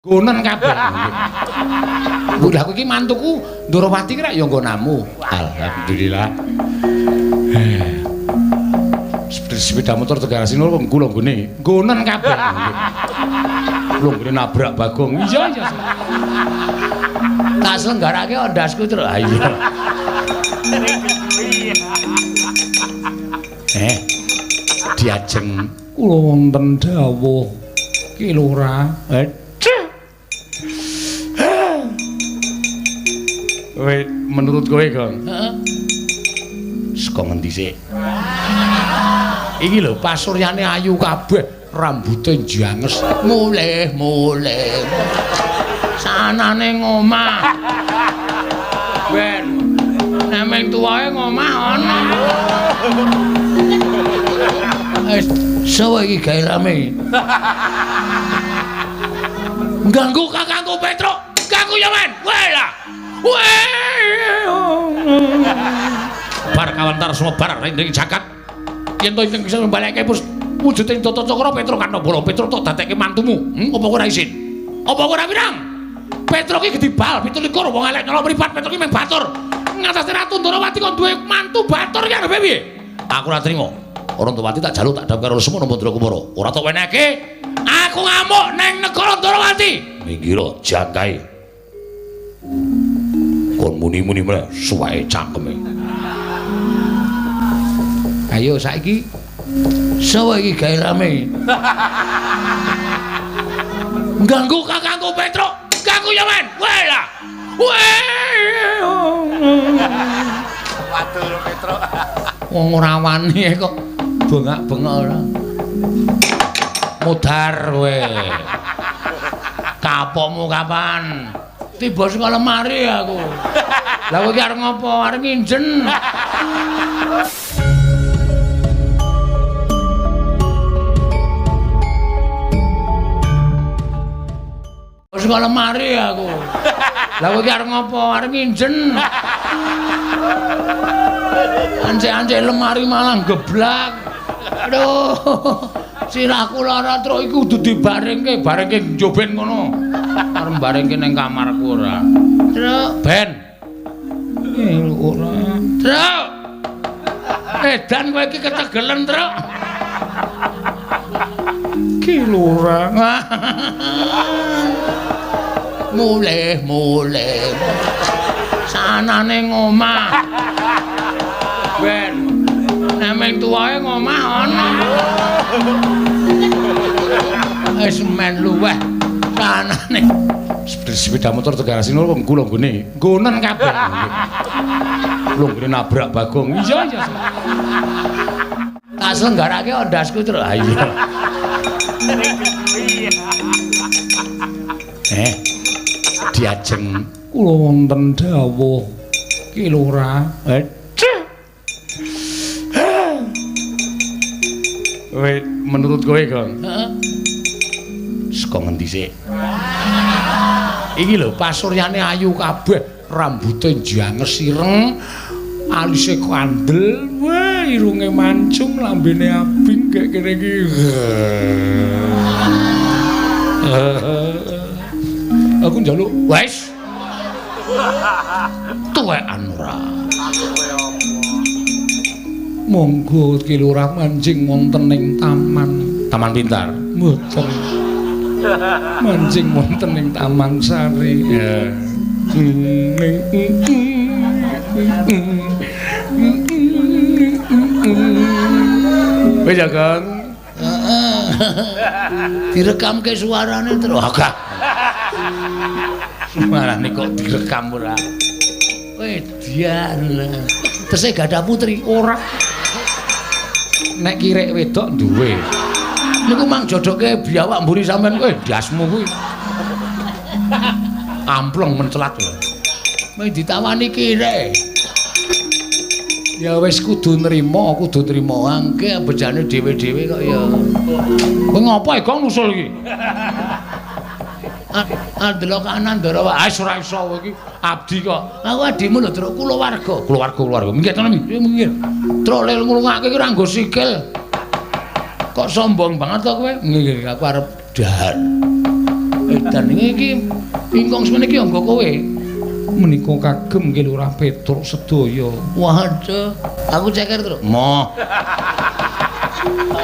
Gonen kabeh. Lha aku iki mantuku Ndorowati ki rak ya nggonamu. Alhamdulillah. Sepeda motor Tegarasino kula nggone. Nggonen kabeh. Kula nggone nabrak Bagong. Iya iya. Tak selenggarake ondasku terus. Ha iya. Diajeng kula wonten dawuh Ki Lurah. Kowe menurut kowe, Gong? Heeh. Saka ngendi sik? Iki lho pasuryane ayu kabeh, rambute njanges, mulih-mulih. Sanane ngomah. Ben. Nek ming tuwae ngomah ana. Wis sawa iki gawe rame. Ganggu kakangku Petruk, ganggu ya men. Weh lah. Weh. Bar kawentar sumebar ing jagat. Yen to ingkang bisa mbalekke wujuding Tata Cakra Petruk Kanabala, Petruk tok dadekke mantumu. Apa kowe ora isin? Apa kowe ora wirang? Petruk iki gedhi bal 27 wong elek nyolong mripat, Petruk iki mung batur. Ngatasé Ratu Ndorowati kon duwe mantu batur iki arepe piye? Aku ora trima. Ora Ndorowati tak jaluk tak dhawuh karo Semana Mandra Kumara. Ora tok wenehke. Aku ngamuk neng negara Ndorowati. Minggir jangkae. Kon muni-muni meneh suweke cangkeme. Ayo saiki sawa iki gawe rame. Ganggu kakangku Petruk, ganggu ya men. Weh lah. Weh. Waduh Petruk. Wong ora wani kok bengak-bengok ora. Mudar kowe. Kapokmu kapan? Tiba saka lemari aku. Lah kowe iki arep ngopo? Arep nginjen. Saka lemari aku. Lah kowe iki arep ngopo? Arep nginjen. Ancek-ancek lemari malah geblak. Aduh. Sirahku lara truk iku kudu dibaringke, baringke njoben ngono. Arep barengke ning kamarku ora. Truk, Ben. Ora. Truk. Edan kowe iki ketegelen, Truk. Ki Lurah. Mulih-mulih. Sanane ngomah. Ben. Nek ming tuwae ngomah ana. Wis men luweh. Sanane sepeda motor Tegarasino kula nggone. Nggonen kabeh. Kula nggone nabrak Bagong. Iya iya. Tak selenggarake ondasku terus. Ha iya. Diajeng kula wonten dawuh Ki Lurah. Kowe menurut kowe, Gong? Heeh. Saka ngendi sik? Iki lho pasuryane ayu kabeh, rambute njanges ireng, alise kandel, weh irunge mancung, lambene abing kek kene iki. Aku njaluk wis. Tuwekan ora. Monggo Ki Lurah manjing wonten ing taman. Taman pintar. Mboten. Manjing wonten ing Taman Sari. Ya. Wis ya, Kang. Heeh. Direkamke suarane terus. Agak. Suarane kok direkam ora. Wedian. Tesih gadah putri ora. Nek kirek wedok duwe. Niku mang jodoke biawak mburi sampean kowe ndasmu kuwi. Ampleng mencelat lho. Mung ditawani kirek. Ya wis kudu nrima, kudu nrima. Angke bejane dhewe-dhewe kok ya. Kowe ngopo e Gong nusul iki? Ndelok kanan Ndara wae ora iso kowe iki abdi kok. Aku adimu lho Truk, kulawarga. Kulawarga, kulawarga. Minggir tenan minggir. Truk lel nglungake iki ora nggo sikil. Kok sombong banget to kowe? Nggih, aku arep dahar. Edan iki ingkang semene iki angga kowe. Menika kagem nggih Lurah Petruk sedaya. Waduh, aku ceker, Truk. Moh.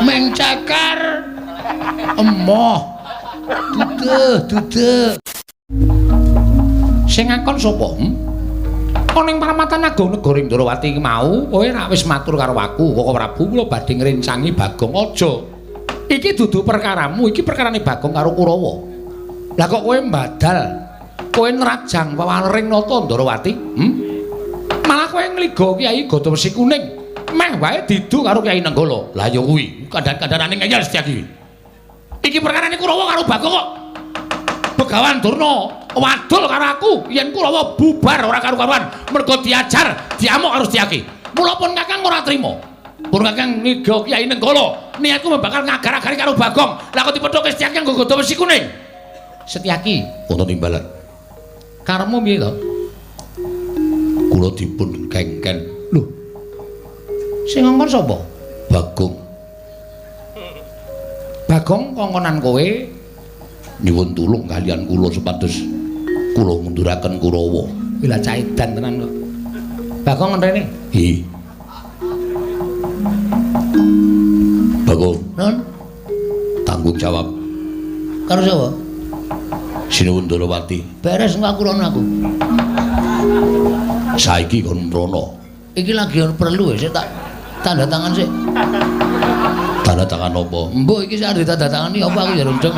Meng ceker. Emoh. Duduh, duduh. Sing ngakon sapa? Ana ing paramatan agung negara Ndrawati iki mau, kowe rak wis matur karo aku, Koko Prabu kula badhe ngrencangi Bagong aja. Iki dudu perkaramu, iki perkarane Bagong karo Kurawa. Lah kok kowe mbadal, kowe nrajang wewalering nata Ndrawati? Malah kowe ngliga Kyai Gada Wesi Kuning, meh wae didu karo Kyai Nenggala. Lah ya kuwi, kandhan-kandhanane ngeyel Setyaki. Iki perkarane Kurawa karo Bagong kok. Begawan Durna wadul karo aku yen Kurawa bubar ora karu-karuan mergo diajar diamuk karo Setyaki. Mula pun Kakang ora trima. Pun Kakang ngiga Kyai Nenggala, niatku bakal ngagar-agari karo Bagong. Lah kok dipethuke Setyaki nganggo gada wesi kuning. Setyaki wonten timbalan. Karepmu piye to? Kula dipun kengken. Lho. Sing ngongkon sapa? Bagong. Bagong kongkonan kowe nyuwun tulung kalian kula supados kula ngunduraken Kurawa. Kuwi lah caidan tenan kok. Bagong ngrene? Hi. Bagong, Nun, tanggung jawab karo sapa? Sinuwun Ndrawati. Beres engko aku rono aku. Saiki kon mrono. Iki lagi ono perlu sik tak tanda tangan sik. Tanda tangan apa? Mbok iki sak ditanda tangani apa aku ya rundeng.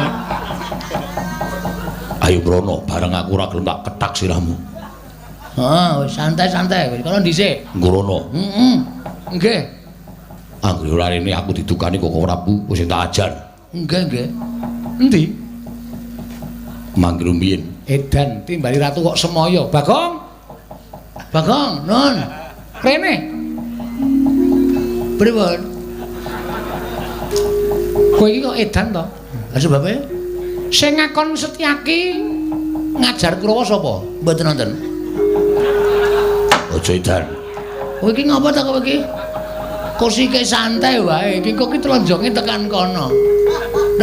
Ayo mrono, bareng aku ora gelem tak kethak sirahmu. Heeh, wis santai-santai wis kono dhisik. Nggrono. Heeh. Nggih. Anggere ora rene aku didukani Koko Prabu wis tak ajar. Nggih, nggih. Endi? Mangke rumiyin. Edan timbali ratu kok semaya. Bagong. Bagong, Nun. Rene. Pripun? Kowe iki kok edan to? Lah sebabe? Sing ngakon Setyaki ngajar Kurawa sapa? Mboten nonton. Aja edan. Kowe iki ngapa ta kowe iki? Kursike santai wae, iki kok iki tlenjonge tekan kono.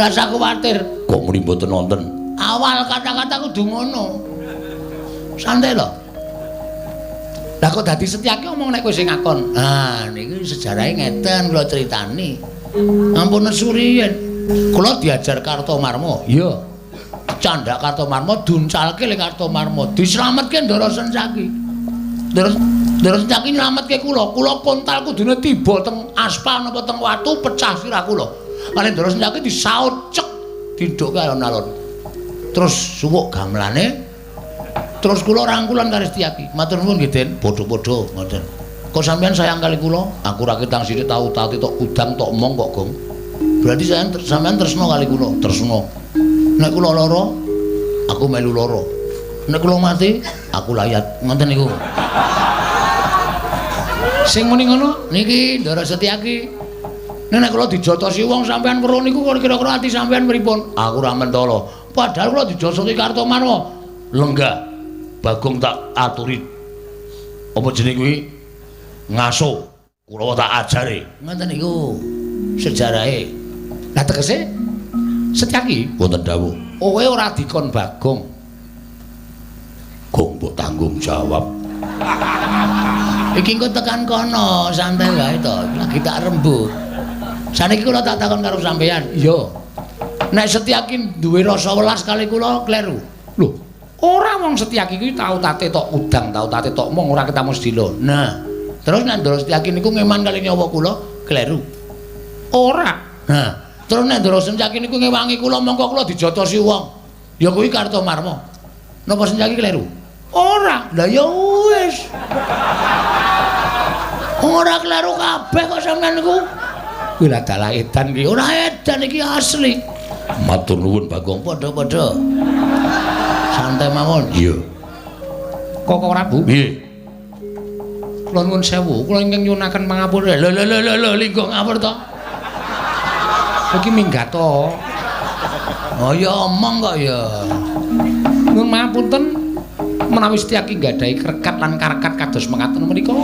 Rasa kuwatir. Kok muni mboten nonton? Awal kata-kata kudu ngono. Santai lho. Lah kok dadi Setyaki omong nek kowe sing ngakon. Ah, niki sejarahe ngeten kula critani. Ampun nesu riyen. Kula diajar Kartomarma. Iya. Candhak Kartomarma duncalke le Kartomarma, dislametke Ndara Sencaki. Ndara Sencaki nylametke kula. Kula kontal kudune tiba teng aspal napa teng watu pecah sirah kula. Kali Ndara Sencaki disaut cek didhukke alon-alon. Terus suwuk gamelane. Terus kula rangkulan karo Setyaki. Matur nuwun nggih, Den. Padha-padha ngoten. Kok sampean sayang kali kula? Aku ra ketang sithik tau tati tok kudang tok mong kok, Gong. Berarti sampean tresna kali kula, tresna. Nek kula lara, aku melu lara. Nek kula mati, aku layat. Ngoten niku. Sing muni ngono niki Ndara Setyaki. Nek kula dijotosi wong sampean weruh niku kira-kira ati sampean pripun? Aku ora mentala. Padahal kula dijotosi Kartomarma. Lenggah. Bagong tak aturi. Apa jenenge kuwi? Ngaso. Kurawa tak ajare. Ngoten niku sejarahe. Lah tegese Setyaki wonten dawuh. Kowe ora dikon Bagong. Gong mbok tanggung jawab. Iki engko tekan kono, santai wae to. Lagi tak rembug. Saniki kula tak takon karo sampean. Iya. Nek Setyaki duwe rasa welas kali kula kleru. Lho, ora wong Setyaki kuwi tau tate tok udang, tau tate tok mong ora ketemu sedilo. Nah, terus nek Ndara Setyaki niku ngeman kali nyawa kula kleru. Ora. Nah, terus nek Ndara Setyaki niku ngewangi kula mongko kula dijotosi wong. Ya kuwi Kartomarma. Napa Setyaki kleru? Ora. Lah ya wis. Ora kleru kabeh kok sampean niku. Kuwi lah dalah edan iki. Ora edan iki asli. Matur nuwun Bagong. Padha-padha. Santai mawon. Iya. Koko Prabu. Nggih. Kula nuwun sewu, kula ingkang nyuwunaken pangapura. Lho lho lho lho linggo ngapur to. Iki minggat to. Oh ya omong kok ya. Nuwun mapunten menawi Setyaki nggadahi krekat lan karekat kados mekaten menika.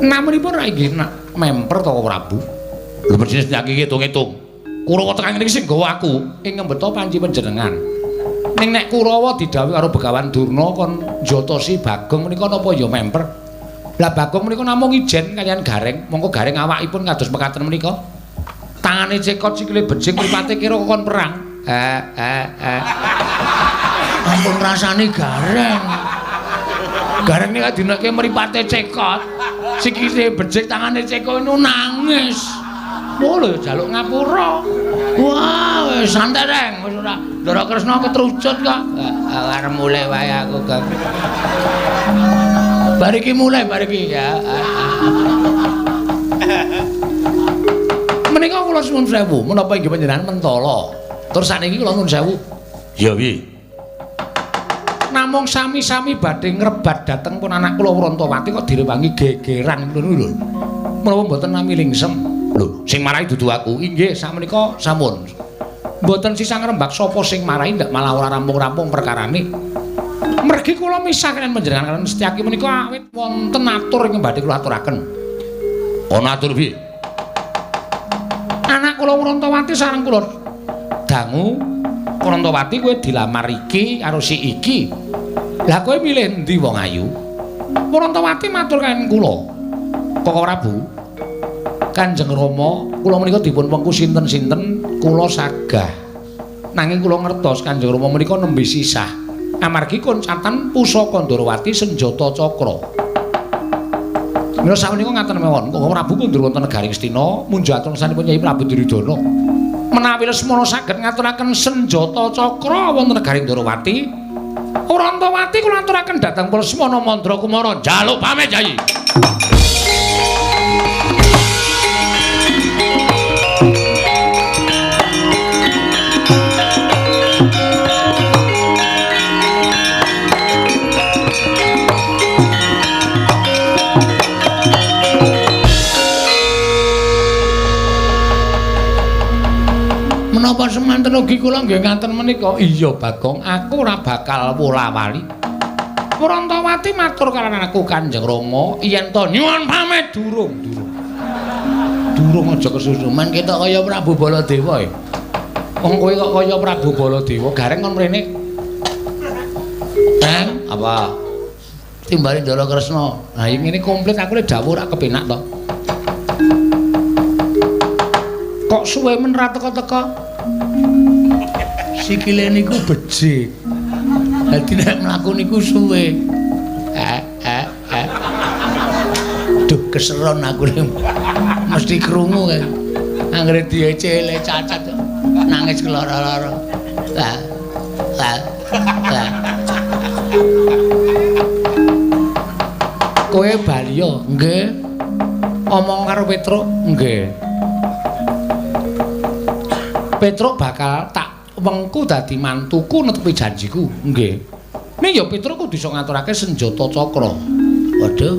Namunipun ra inggih memper to Prabu. Lho persis Setyaki ngitung-ngitung. Kurawa tekan ngene iki sing gawa aku ing ngembeta panci panjenengan. Ning nek Kurawa didhawuhi karo Begawan Durna kon njotosi Bagong menika napa ya memper. Lah Bagong menika namung ijen kaliyan Gareng, mongko Gareng awakipun kados mekaten menika. Tangane cekot, sikile becik, mripate kira kon perang. Ampun rasane Gareng. Gareng nika dineke mripate cekot, sikile becik, tangane cekot niku nangis. Oh lho jaluk ngapura. Wah, wis santai Reng, wis ora. Ndara Kresna ketrucut kok. Arep mulih wae aku, Kang. Bar iki mulih, bar iki ya. Menika kula suwun sewu, menapa inggih panjenengan mentala. Terus sakniki kula nuwun sewu. Ya piye? Namung sami-sami badhe ngrebat dhateng pun anak kula Wrantawati kok direwangi gegeran ngono lho. Menapa mboten nami lingsem? Lho, sing marai dudu aku. Inggih, sakmenika sampun. Mboten sisah ngrembak sapa sing marai ndak malah ora rampung-rampung perkarane. Mergi kula misah kaliyan panjenengan kaliyan Setyaki menika awit wonten atur ingkang badhe kula aturaken. Ana atur piye? Anak kula Wrantawati sareng kula dangu Wrantawati kowe dilamar iki karo si iki. Lah kowe milih endi wong ayu? Wrantawati matur kaliyan kula. Koko Prabu, Kanjeng Rama, kula menika dipun wengku sinten-sinten kula sagah. Nanging kula ngertos Kanjeng Rama menika nembe sisah. Amargi koncatan pusaka Ndorowati senjata cakra. Mila sakmenika ngaten mawon, Koko Prabu kundur wonten negari Ngastina munjaton sanipun Kyai Prabu Duryudana. Menawi Lesmana saged ngaturaken senjata cakra wonten negari Ndorowati, Wrantawati kula aturaken dhateng Lesmana Mandra Kumara njaluk pamit Kyai. Menapa semanten ugi kula nggih ngaten menika? Iya Bagong, aku ora bakal wola-wali. Wrantawati matur kaliyan aku Kanjeng Rama yen to nyuwun pamit durung, durung. Durung aja kesusu. Men ketok kaya Prabu Baladewa e. Wong kowe kok kaya Prabu Baladewa, Gareng kon mrene. Teng, apa? Timbali Ndara Kresna. Lah ngene komplit aku le dawuh ora kepenak to. Kok suwe men ra teka-teka? Sikile niku becik. Dadi nek mlaku niku suwe. Duh keseron aku mesti krungu kae. Anggere diecele cacat nangis keloro-loro. Lah. Lah. Lah. Kowe baliyo, nggih. Omong karo Petruk, nggih. Petruk bakal tak wengku dadi mantuku netepi janjiku, nggih. Ning ya Petruk kudu iso ngaturake senjata cakra. Waduh.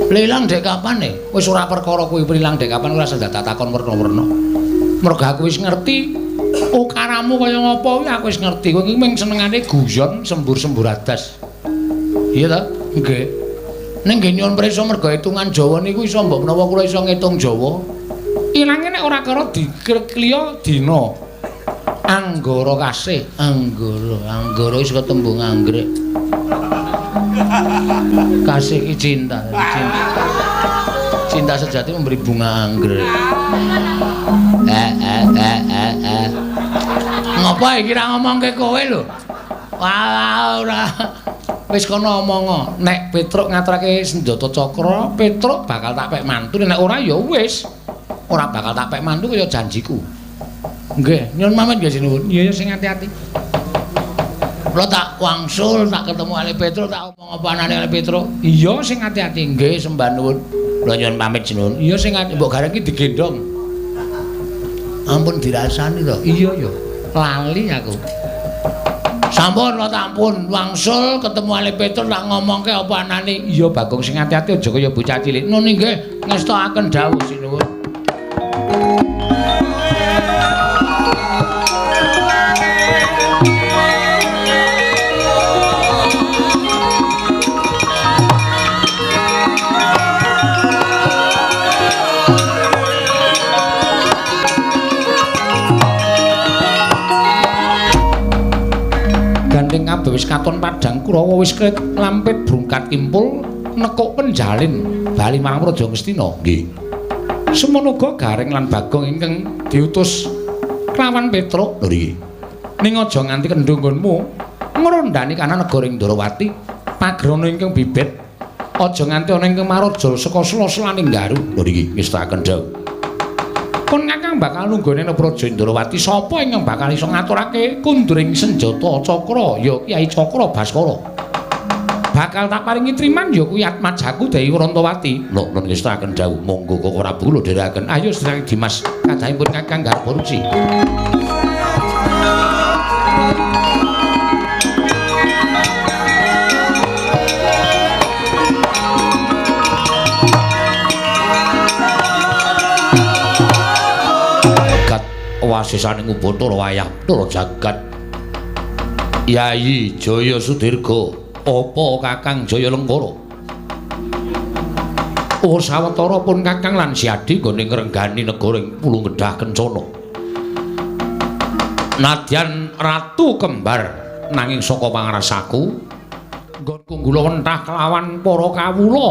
Lilang dek kapan e? Wis ora perkara kuwi lilang dek kapan ora usah takon werna-werna. Mergo aku wis ngerti ukaramu kaya ngapa kuwi aku wis ngerti. Kowe iki mung senengane guyon sembur-sembur adas. Iya ta? Nggih. Ning nggih nyuwun prisa mergo hitungan Jawa niku iso mbok menawa kula iso ngitung Jawa. Ilange nek ora karo dikliya dina. Anggara kasih, anggara, anggara wis ketembung anggrek. Kasih ki cinta, cinta. Cinta sejati memberi bunga anggrek. Ngopo iki ra ngomongke kowe lho? Wah, ora. Wis kono omong, nek Petruk ngaturake senjata cakra, Petruk bakal tak pek mantu, nek ora ya wis. Ora bakal tak pek mantu kaya janjiku. Nggih, nyuwun pamit nggih sinuwun. Iya ya sing ati-ati. Kula tak wangsul, tak ketemu Ali Petruk, tak omong apa anane Ali Petruk. Iya sing ati-ati. Nggih, sembah nuwun. Kula nyuwun pamit sinuwun. Iya sing ati mbok gareng iki digendhong. Ampun dirasani to. Iya ya, lali aku. Sampun kula tampun wangsul ketemu Ali Petruk tak ngomongke apa anane. Iya Bagong sing ati-ati aja kaya bocah cilik. Nun nggih ngestokaken dawuh sinuwun. Gandeng kabeh wis katon padhang Kurawa wis lampit brungkat kimpul nekuk penjalin bali marang Praja Ngastina. Nggih. Semono uga Gareng lan Bagong ingkang diutus kelawan Petruk. Lho iki. Ning aja nganti kendho nggonmu ngrondani kana negara Ndrawati, pagrana ingkang bibit aja nganti ana ingkang maraja saka sela-selaning garu. Lho iki ngestakaken dawuh. Pun Kakang bakal nunggone nang Praja Ndrawati, sapa ingkang bakal iso ngaturake kunduring senjata cakra? Ya Kyai Cakra Baskara. Bakal tak paringi triman ya kuwi atmajaku Dewi Wrantawati. Lho nun ngestakaken dawuh, monggo Koko Prabu kula dherekaken. Ayo sedherek Dimas kadhahipun Kakang garba ruci. Wasisaning Ubathara wayah Bathara jagat. Yayi Jaya Sudirga, apa Kakang Jaya Lengkara? Oh sawetara pun Kakang lan Siadi nggone ngrenggani negara ing Pulung Gedhah Kencana. Nadyan Ratu Kembar nanging saka pangrasaku nggonku nggula wentah kelawan para kawula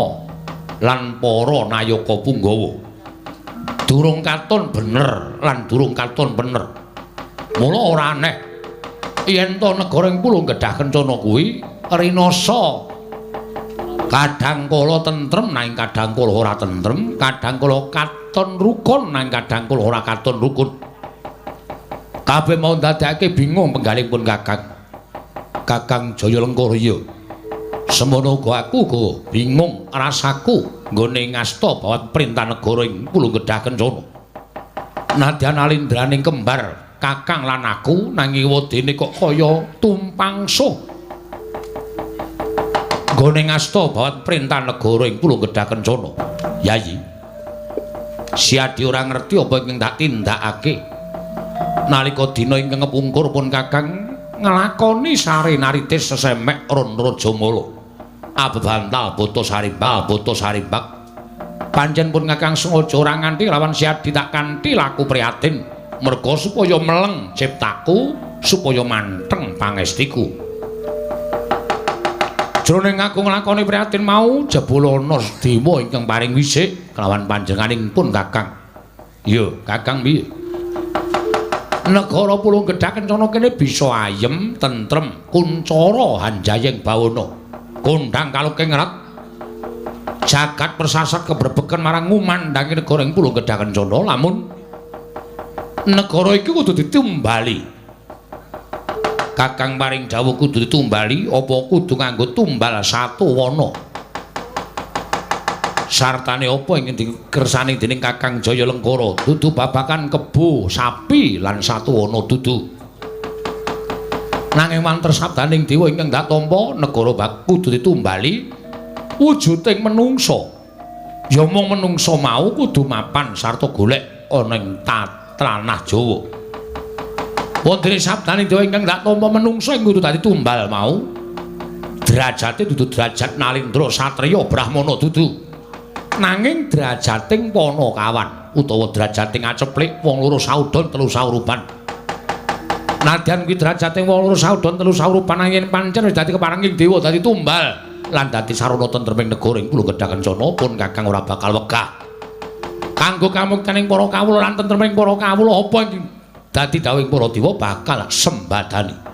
lan para nayaka punggawa. Durung katon bener lan durung katon bener. Mula ora aneh yen to negara ing Pulung Gedhah Kencana kuwi rinasa kadang kala tentrem nanging kadang kala ora tentrem, kadang kala katon rukun nanging kadang kala ora katon rukun. Kabeh mau ndadekake bingung penggalipun Kakang. Kakang Jaya Lengkara iya. Semono uga aku uga bingung rasaku nggone ngasta bawat perintah negara ing Pulung Gedhah Kencana. Nadyan alindraning kembar Kakang lan aku nanging wedene kok kaya tumpang suh. Nggone ngasta bawat perintah negara ing Pulung Gedhah Kencana. Yayi, Siadi ora ngerti apa ingkang tak tindakake. Nalika dina ingkang kepungkur pun Kakang nglakoni sare naritis sesemek Ron Rajamala. Abebantal bata sarimbak, bata sarimbak. Pancen pun Kakang sengaja ora nganti lawan Siadi tak kanthi laku prihatin. Merga supaya meleng ciptaku, supaya manteng pangestiku. Jroning aku nglakoni prihatin mau jebul ana dewa ingkang paring wisik kelawan panjenenganing pun Kakang. Iya, Kakang piye? Negara Pulung Gedhah Kencana kene bisa ayem, tentrem, kuncara hanjayeng bawana. Kondhang kaluking rat jagat persasat kebrebeken marang ngumandhangi negara ing Pulung Gedhah Kencana lamun negara iki kudu ditumbali. Kakang paring dawuh kudu ditumbali apa kudu nganggo tumbal satu wana. Sartane apa ingkang dikersani dening Kakang Jaya Lengkara? Dudu babakan kebo, sapi lan satu wana dudu. Nanging manter sabdaning dewa ingkang dak tampa negara bak kudu ditumbali wujuding menungsa. Ya mung menungsa mau kudu mapan sarta golek ana ing tanah Jawa. Wondene sabdaning dewa ingkang dak tampa menungsa ing kudu dadi tumbal mau derajate dudu derajat nalindra satriya brahmana dudu. Nanging derajating panakawan utawa derajating aceplik wong loro saudon telu saurupan. Nadyan kuwi derajating wong loro saudon telu saurupan nanging pancen wis dadi keparenging dewa dadi tumbal lan dadi sarana tentreming negara ing Pulung Gedhah Kencana pun Kakang ora bakal wegah. Kanggo kamuktening para kawula lan tentreming para kawula apa ing dadi dawuhing para dewa bakal sembadani.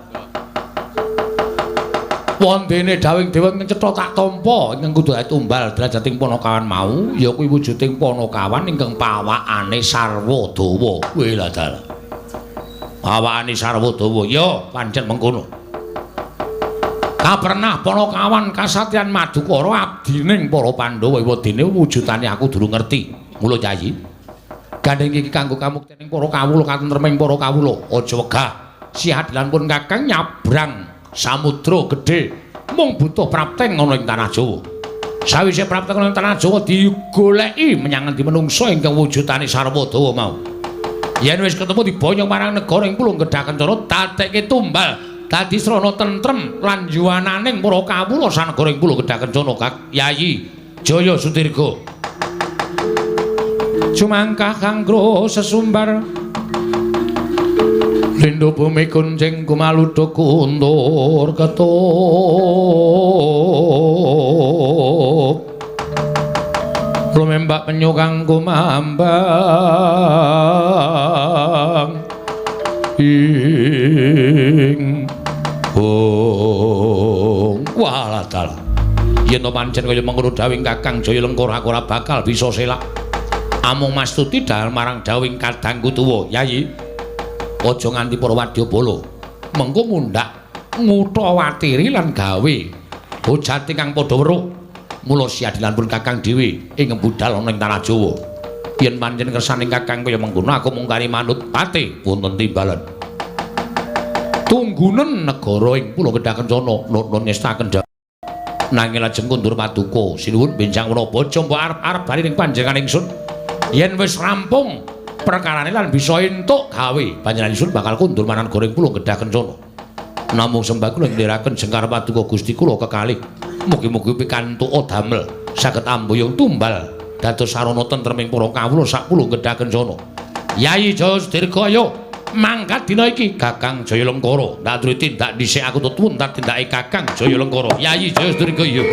Wondene dawuhing dewa ingkang cetha tak tampa ingkang kudu tumbal derajating panakawan mau ya kuwi wujuding panakawan ingkang pawakane sarwa dawa. Weh lah dalah. Pawakane sarwa dawa ya pancen mengkono. Kapernah panakawan kasatriyan Madukara abdining para Pandhawa wedene wujudane aku durung ngerti. Mula Yayi, gandeng iki kanggo kamuktening para kawula katentreming para kawula. Aja wegah. Siadilan pun Kakang nyabrang samudra gedhe mung butuh prapten ana ing tanah Jawa. Sawise prapten ana ing tanah Jawa digoleki menyang endi menungsa ingkang wujudane sarwa dawa mau. Yen wis ketemu diboyong marang negara ing Pulung Gedhah Kencana dadekke tumbal dadi srana tentrem lan yuwananing para kawula sanegara ing Pulung Gedhah Kencana. Yayi Jaya Sudirga. Jumangkah kanggo sesumbar Lindo bumi kuncing kumaluduk kuntur ketup lumembak penyu kang kumambang ing oh walah dalah yen to pancen kaya mengkono dawing Kakang Jaya Lengkara aku ora bakal bisa selak. Amung mastuti dahar marang dawing kadangku tuwa. Yayi, aja nganti para wadyabala mengko mundhak ngutawatiri lan gawe hojat ingkang padha weruh. Mula siadilan pun Kakang dhewe ing budal ana ing tanah Jawa. Yen pancen kersaning Kakang kaya mengkono aku mung kari manut pate wonten timbalan. Tunggunen negara ing Pulau Gedha Kencana nutun ngestaken nanging lajeng kundur paduka sinuwun benjang menapa aja mbok arep-arep bali ning panjenengan ingsun. Yen wis rampung perkarane lan bisa entuk gawe panjenengan ingsun bakal kundur marang negara ing Pulau Gedha Kencana. Namung sembah kula ngliraken jengkar paduka Gusti kula kekalih. Mugi-mugi pikantuk damel saged ambuyung tumbal dados sarana tentreming para kawula sak Pulau Gedha Kencana. Yayi Jaya Sudirga ayo mangkat dina iki Kakang Jaya Lengkara. Ndak aturi tindak dhisik aku tutun tak tindake Kakang Jaya Lengkara. Yayi Jaya Sudirga iya.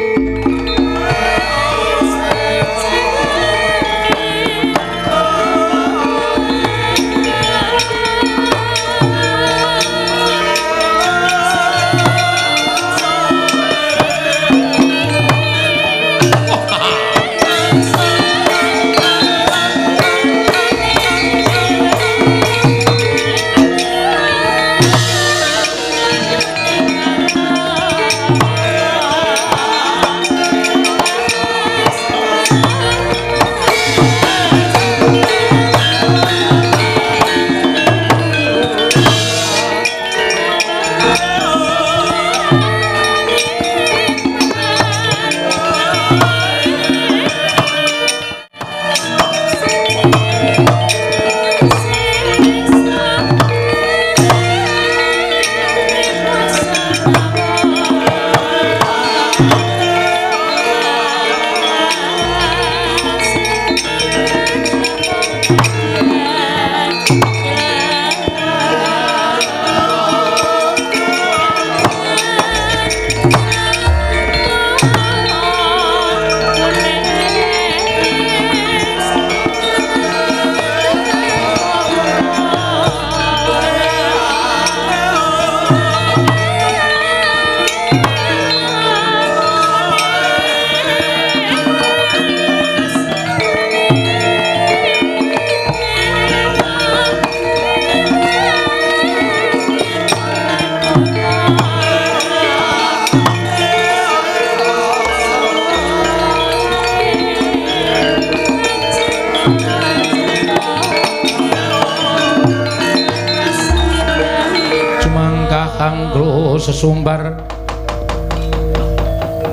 Sesumbar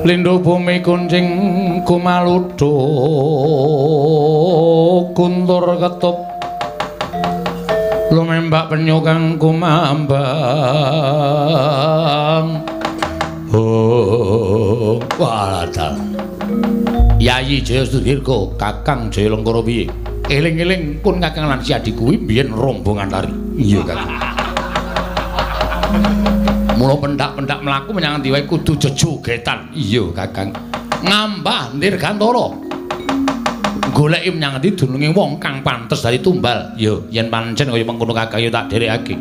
lindo bumi kuncing kumaluduk kuntur ketup lumembak penyu kang kumambang. Oh walah Yayi Jaya Sudirga Kakang Jaya Lengkara piye? Eling-eling pun Kakang lan Siadi kuwi biyen rombongan lari. Iya Kakang. Mula pendak-pendak mlaku menyang endi wae kudu jejogetan. Iya Kakang. Ngambah Dirgantara. Goleki menyang endi dununge wong kang pantes dadi tumbal. Ya, yen pancen kaya mengkono Kakang ya tak dherekake.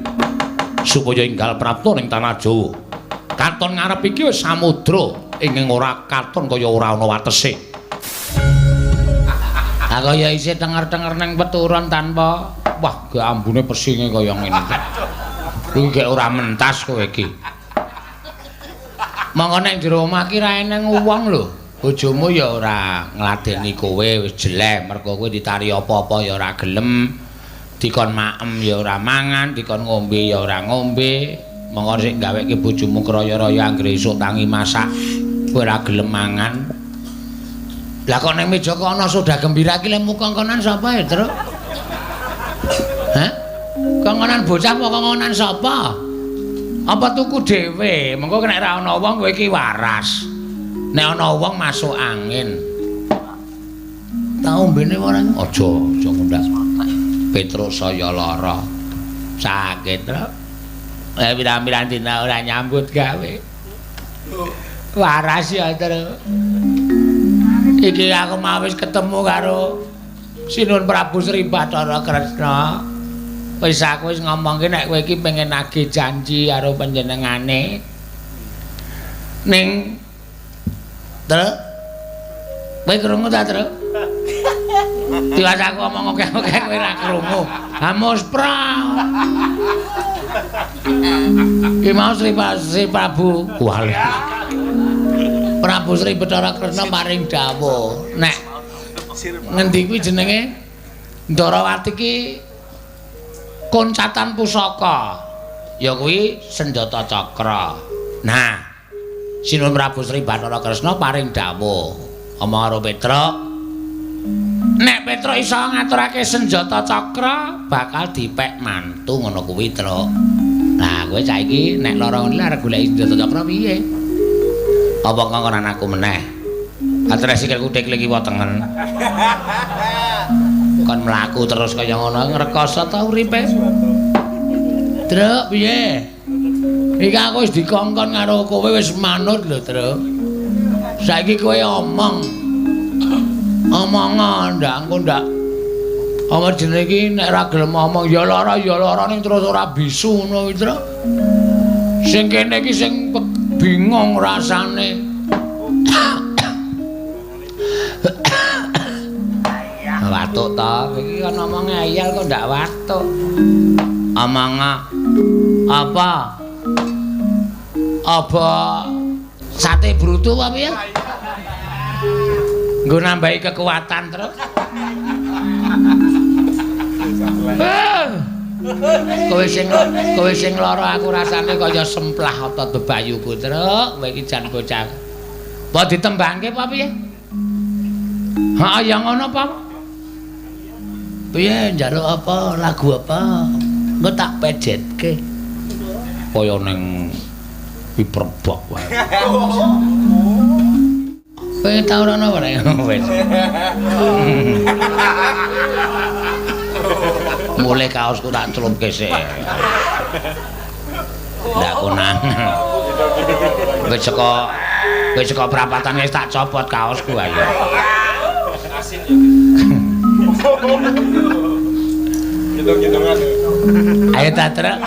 Supaya enggal prapta ning tanah Jawa. Katon ngarep iki wis samudra ingkang ora katon kaya ora ana watese. Ha kaya isih tenger-tenger ning peturon tanpa wah gek ambune pesinge kaya ngene iki. Iki gek ora mentas kowe iki. Monggo nek jero omah ki ra eneng wong lho. Bojomu ya ora ngladeni kowe wis jelek mergo kowe ditari apa-apa ya ora gelem. Dikon maem ya ora mangan, dikon ngombe ya ora ngombe. Monggo sik gaweke bojomu kraya-raya anggere esuk tangi masak kowe ora gelem mangan. Lah kok ning meja kok ana soda gembira iki lemu kongkonan sapa ya, Truk? Hah? Kongkonan bocah apa kongkonan sapa? Apa tuku dhewe? Mengko nek ora ana wong kowe iki waras. Nek ana wong masuk angin. Ta ombene ora? Aja, aja ngundang. Petruk saya lara. Sakit, Truk. Pirang-pirang dina ora nyambut gawe. Waras ya, Tru. Iki aku mau wis ketemu karo Sinuhun Prabu Sri Bathara Kresna. Wis aku wis ngomongke nek kowe iki pengen nagih janji karo panjenengane. Ning Tru, kowe krungu ta, Tru? Tiwas aku omong akeh-akeh kowe ora krungu. Amos pra. Ki mau Sri Prabu Kuwali. Prabu Sri Bathara Kresna paring dawuh nek ngendi kuwi jenenge Ndarawati ki koncatan pusaka ya kuwi senjata cakra. Nah, Sinuhun Prabu Sri Bathara Kresna paring dawuh omong karo Petruk, nek Petruk iso ngaturake senjata cakra bakal dipek mantu ngono kuwi, Truk. Nah, kowe saiki nek lara ngene arep goleki senjata cakra piye? Apa kongkonan aku meneh? Atres sikilku teklik kiwa tengen. Kon mlaku terus kaya ngono ngrekoso ta uripe? Truk, piye? Iki aku wis dikongkon karo kowe wis manut lho, Truk. Saiki kowe omong. Omong ndak engko ndak. Apa jenenge iki nek ora gelem omong ya lara ning terus ora bisu ngono kuwi, Truk. Sing kene iki sing bingung rasane. Watuk ta, iki kan omong ngeyel kok ndak watuk. Omong apa? Apa sate brutu apa piye? Nggo nambahi kekuatan terus. Kowe sing lara aku rasane kaya semplah otot bebayuku, Truk. Kowe iki jan bocah. Apa ditembangke apa piye? Ha ya ngono apa? Piye njaluk apa, lagu apa? Engko tak pejetke. Kaya ning Piperbok wae. Kowe tau ora ana wae. Wis. Mulai kaosku tak celupke sik. Ndak konang. Wis saka prapatan wis tak copot kaosku ayo. Asin ya. Gendong-gendongan. Ayo ta, Truk.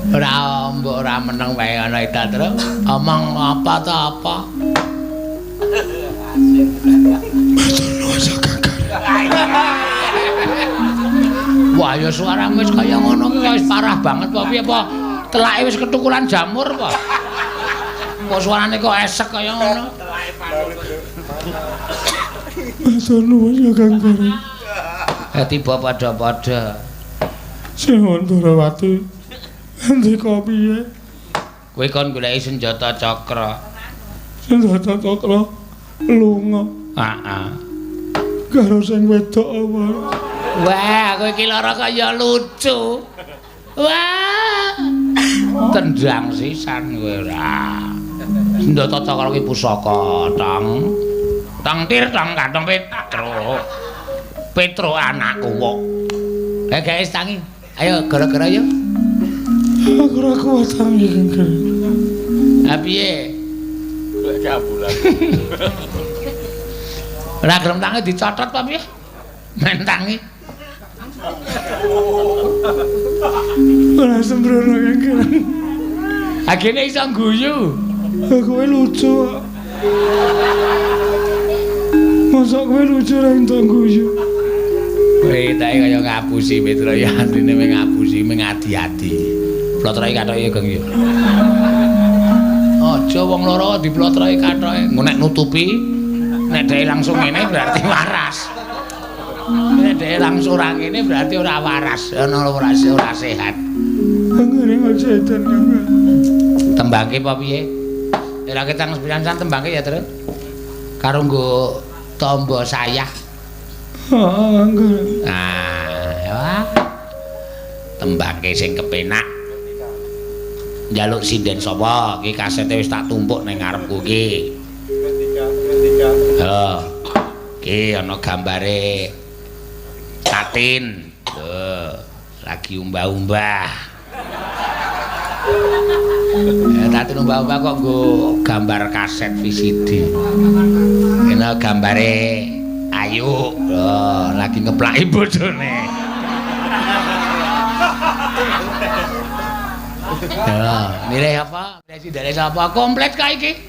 Ora mbok ora meneng wae ana ta, Truk. Omong apa ta apa? Wah, ya suaramu wis kaya ngono ki wis parah banget apa piye apa telake wis ketukulan jamur apa? Kok suarane kok esek kaya ngono? Matur nuwun ya Kang Gareng. Tiba padha-padha. Sinuhun Ndarawati. Ngendika piye? Kowe kon goleki senjata cakra. Senjata cakra lunga. Heeh. Karo sing wedok apa? Wah, kowe iki lara kaya lucu. Wah. Tendang sisan kowe ora. Senjata cakra ki pusaka, Tong. Tong tir tong kantong Petruk. Petruk anakku kok. Guys, tangi. Ayo gara-gara yo. Aku ora kuat tangi, Kang Gareng. Ha piye? Golek ambulan. Ora gelem tangi dicotot apa piye? Men tangi. Ora sembrono Kang Gareng. Agene iso guyu. Kowe lucu. Mosok kowe lucu ra entuk guyu. Kowe tak kaya ngapusi Petro ya asline mung ngapusi mung adi-adi. Plotroke kathoke ya Geng ya. Aja wong loro diplotroke kathoke. Engko nek nutupi nek dhek langsung ngene berarti waras. Nek dhek langsung ora ngene berarti ora waras, ana ora sehat. Ngene aja edan Kang. Tembangke apa piye? Ora ketang sembilan tembangke ya, Truk. Karo nggo tombo sayah. Heeh, Kang Gareng. Nah, wah. Tembangke sing kepenak. Njaluk sinden sapa? Iki kasete wis tak tumpuk ning ngarepku iki. Heeh. Iki ana gambare Tatin. Lho, lagi lagi umbah-umbah. Tati umbah-umbah kok nggo gambar kaset VCD. Kena gambare Ayu, oh, lagi ngeplaki bojone. Ya, milih apa? Milih sindene sapa? Komplit ka iki.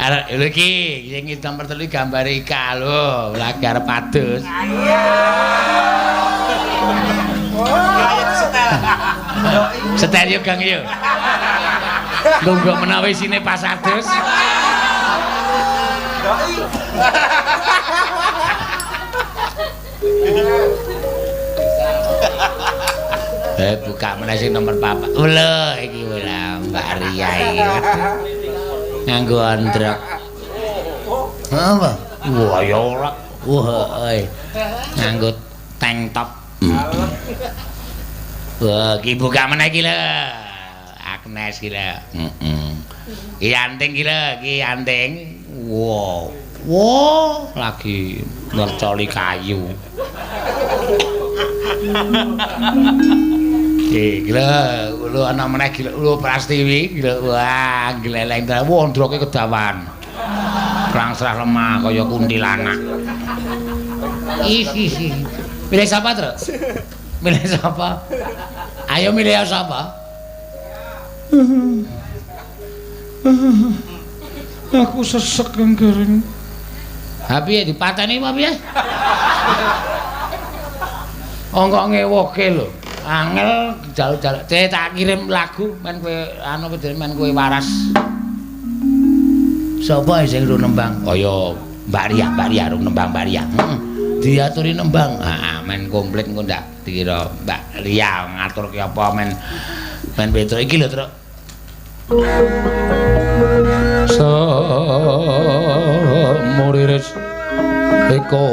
Arek lho iki sing nomor 3 gambare Ika lho, lagi arep adus. Setel yo Gang yo. Nggo menawi isine pas adus. Buka meneh sing nomor 4. Lho iki lho Mbak Ria iki. Nganggo androk. Apa? Wah ya ora. Wah, nganggo tank top. Wah, iki buka meneh iki lho. Agnes iki lho. Heeh. Iki anting iki lho, iki anting. Wow. Wow, lagi ngercoli kayu. Iki lho, lho ana meneh iki lho Prastiwi iki lho. Wah, gleleng tenan. Wah, ndroke kedawan. Prangsrah lemah kaya kuntilanak. Ih. Milih sapa, Truk? Milih sapa? Ayo milih sapa? Aku sesek kang Gareng. Ha piye dipateni apa piye? Ongkok ngewoke lho. Angel jaluk-jaluk. Tak kirim lagu men kowe anu men kowe waras. Sapa sing ru nembang? Kaya Mbak Ria, Mbak Ria ru nembang Mbak Ria. Heeh. Diaturi nembang. Heeh, men komplit engko ndak dikira Mbak Ria ngaturke apa men men Petro iki lho, Truk. Samuriris eko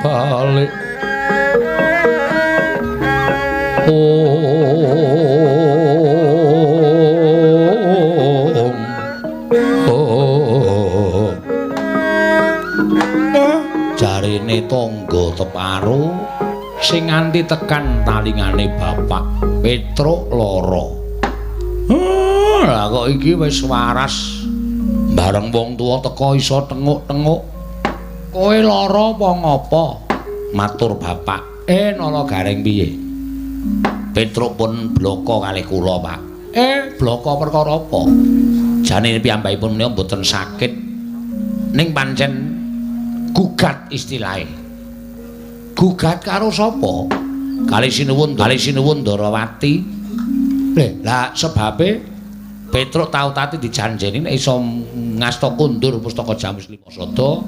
balik om om jarine tangga teparo sing nganti tekan talingane bapak Petruk lara. Lah kok iki wis waras bareng wong tuwa teka iso tenguk-tenguk. Kowe lara apa ngapa? Matur bapak. Nala Gareng piye? Petruk pun bloko kalih kula, Pak. Bloko perkara apa? Jane piyambakipun menika mboten sakit. Ning pancen gugat istilahe. Gugat karo sapa? Kalih sinuwun, kalih sinuwun Ndarawati. Lah sebabe Petruk tau tati dijanjeni nek iso ngasta kundur pustaka Jamus Lima Sada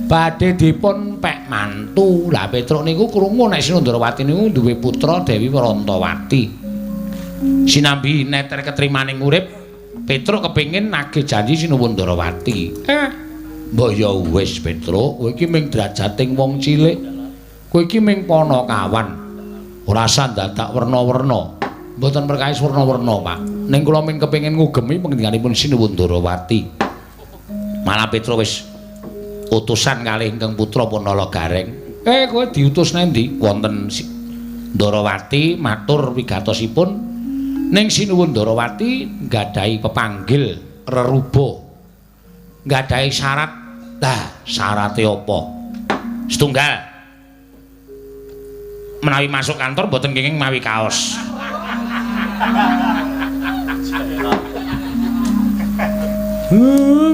badhe dipun pek mantu. Lah Petruk niku krungu nek Sinundrawati niku duwe putra Dewi Warantawati. Sinambi neter ketrimaning urip, Petruk kepengin nagih janji Sinuwun Ndarawati. Mbok ya wis Petruk, kowe iki ming drajating wong cilik. Kowe iki ming panakawan. Ora usah dadak werna-werna. Mboten perkawis werna-werna, Pak. Ning kula ming kepengin ngugemi pangendhikanipun Sinuwun Ndarawati. Malah Petruk wis utusan kalih ingkang putra Punala Gareng. Kowe diutus nendi? Wonten Ndarawati matur wigatosipun ning Sinuwun Ndarawati nggadahi pepanggil reruba. Nggadahi syarat. Lah, syarate apa? Setunggal. Menawi masuk kantor mboten kenging mawi kaos.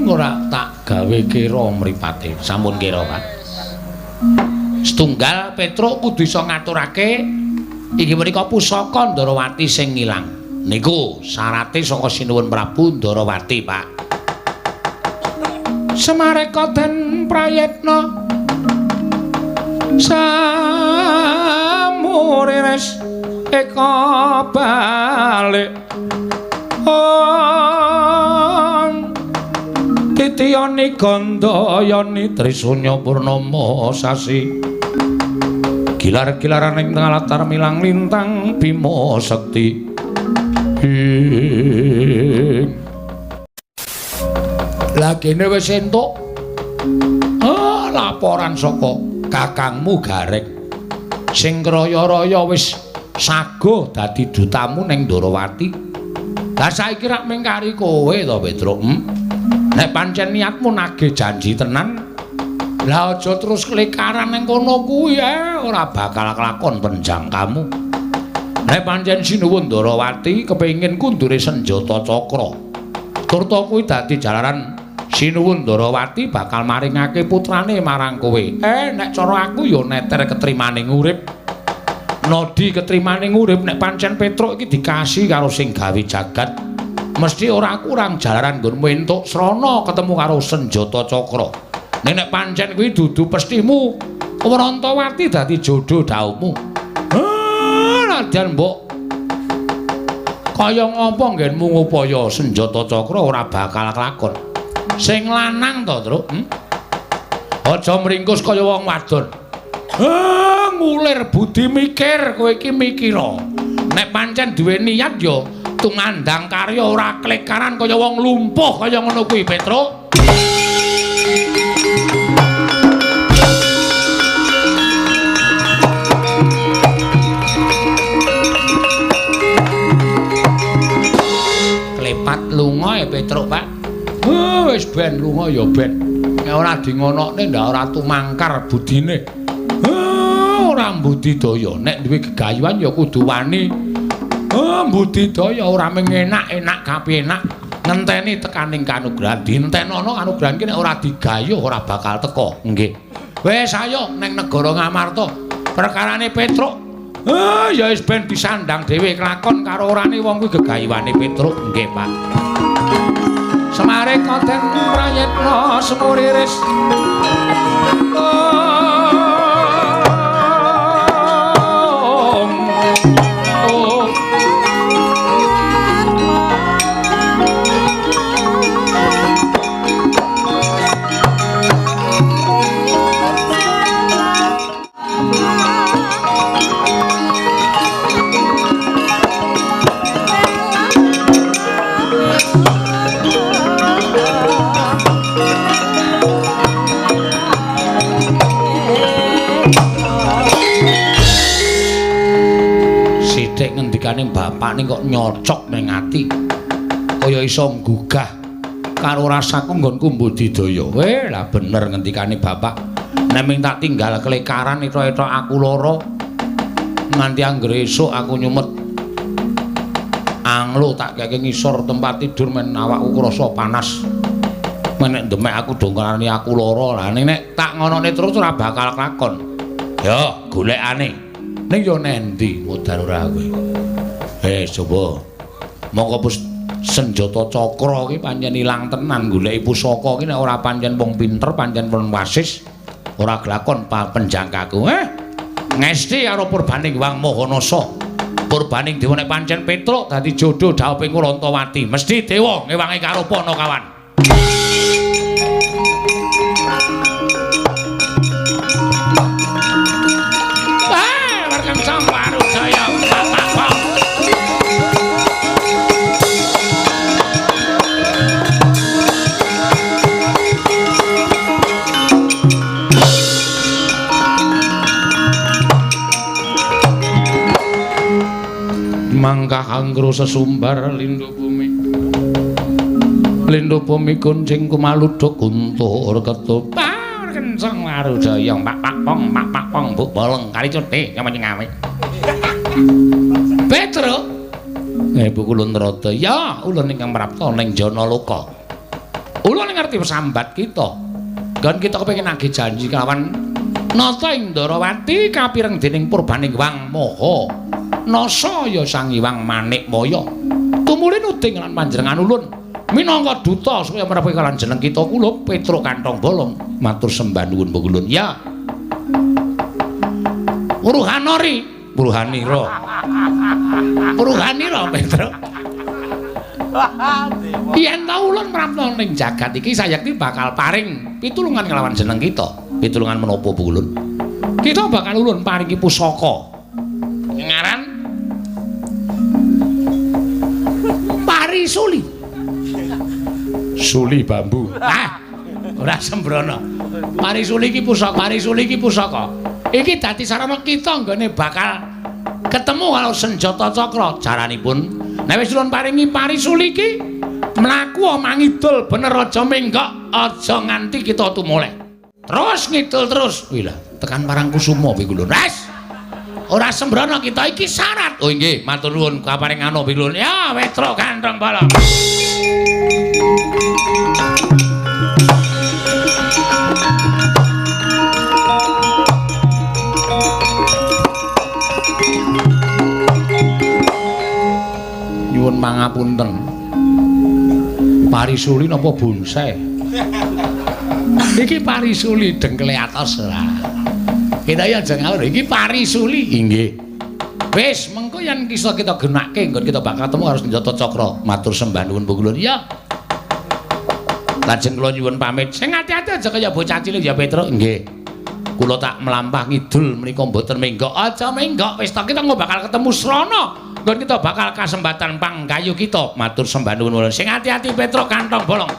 Ora tak gawe kira mripate. Sampun kira, Pak. Setunggal Petruk kudu iso ngaturake inggih menika pusaka Ndarawati sing ngilang. Niku syarate saka Sinuwun Prabu Ndarawati, Pak. Semareka den prayitna samuriris eka balik om titiyani gandayani Trisunya purnama sasi gilar-gilaran ing tengah latar milang lintang Bima Sekti. Lah kene wis entuk laporan saka kakangmu Gareng sing kraya-raya wis Sago dadi dutamu ning Ndorowati. Lah saiki rak mung kari kowe to, Petruk. Nek pancen niatmu nagih janji tenan, lah aja terus klekaran ning kono kuwi ora bakal kelakon penjangkamu. Nek pancen Sinuwun Ndorowati kepengin kundure senjata cakra, turta kuwi dadi jalaran Sinuwun Ndorowati bakal maringake putrane marang kowe. Nek cara aku ya neter ketrimaning urip. Nodi ketrimaning urip nek pancen Petruk iki dikasih karo sing gawe jagat, mesti ora kurang jalaran nggonmu entuk srana ketemu karo senjata cakra. Nek pancen kuwi dudu pestimu, Wrantawati dadi jodho dhauhmu. Nadyan mbok kaya ngapa nggenmu ngupaya senjata cakra ora bakal kelakon. Sing lanang to, Truk? Aja mringkus kaya wong wadon. Ngulir budi mikir, kowe iki mikira. Nek pancen duwe niat ya tumandang karya ora klekaran kaya wong lumpuh kaya ngono kuwi, Petruk. Klepat lunga ya Petruk, Pak. Wis ben lunga ya ben. Nek ora di ngonokne ndak ora tumangkar budine. Ora mbudidaya, nek duwe gegayuhan ya kudu wani. Mbudidaya ora mung enak-enak kapenak, ngenteni tekaning kanugrahan. Dintenono kanugrahan ki nek ora digayuh ora bakal teka. Nggih. Wis ayo ning negara Ngamarta. Perkarane Petruk. Ya wis ben disandang dhewe kelakon karo orane wong kuwi gegayuhane Petruk. Nggih, Pak. Semare koten prayitna semuriris. Ngendikane bapak ning kok nyocok ning ati kaya iso nggugah karo rasaku nggonku mbudidaya. Lah bener ngendikane bapak, nek ming tak tinggal klekaran etok-etok aku lara nganti anggere esuk aku nyumet anglo tak keke ngisor tempat tidur men awakku krasa panas. Men nek ndemek aku dongkrani aku lara. Lah nek tak ngonone terus ora bakal kelakon. Ya golekane ning yo nendi modar ora kowe. Coba mongko senjata cakra ki pancen ilang tenan, goleki pusaka ki nek ora pancen wong pinter, pancen wong wasis ora glakon penjangkaku. Ngesti karo purbaning Wang Mahanasa. Purbaning dewa nek pancen Petruk dadi jodho dhawuhing Wrantawati, mesti dewa ngewangi karo Panakawan. Mangkah anggro sesumbar lindu bumi, lindu bumi kuncing kumaluduk guntur ketupar kenceng warujaya pak pak pong pak pak pong buk bolong kali cuti nyaman ngawe. Petruk, ibu kulun rada ya ulun ingkang prapta ning Janaloka. Ulun ngerti sambat kita. Nggon kita kepengin nagih janji kelawan Nata ing Ndarawati kapireng dening purbaning Wang Maha Nasa ya Sang Hyang Manikmaya. Tumuli nuding lan panjenengan ulun minangka duta supaya mrepe kalian jeneng kita kula Petruk Kantong Bolong matur sembah nuwun ulun. Ya. Uruhanori, uruhanira. Uruhanira Petruk. Yen ta ulun prapta ning jagat iki sayekti bakal paring pitulungan kelawan jeneng kita. Pitulungan menapa ulun? Kita bakal ulun paringi pusaka. Ngaran Parisuli. Suli bambu. Ah, ora sembrono. Parisuli iki pusaka, parisuli iki pusaka. Iki dadi sarana kita nggone bakal Ketemu karo senjata cakra caranipun nek wis ulun paringi parisuli iki mlaku mangidul bener aja menggok, aja nganti kita tumoleh. Terus ngidul terus. Wih lah, tekan Parangkusuma pikulun. Wes. Ora sembrono kita iki syarat. Oh nggih, matur nuwun kaparing anu pikulun. Ya, Petruk Gandrung Bolong. Nyuwun pangapunten. Parisuli napa bonsai? Iki parisuli dengkle atos ora. Kita ya aja ngawur, iki parisuli. Inggih. Wis, mengko yen kisah kita genake nggon kita bakal ketemu karo senjata cakra. Matur sembah nuwun Pukulun. Ya. Lajeng kula nyuwun pamit. Sing ati-ati aja kaya bocah cilik ya Petruk. Nggih. Kula tak mlampah ngidul menika mboten menggok. Aja menggok, wis ta kita engko bakal ketemu srana. Nggon kita bakal kasembatan panggayu kita. Matur sembah nuwun. Sing ati-ati Petruk Kantong Bolong.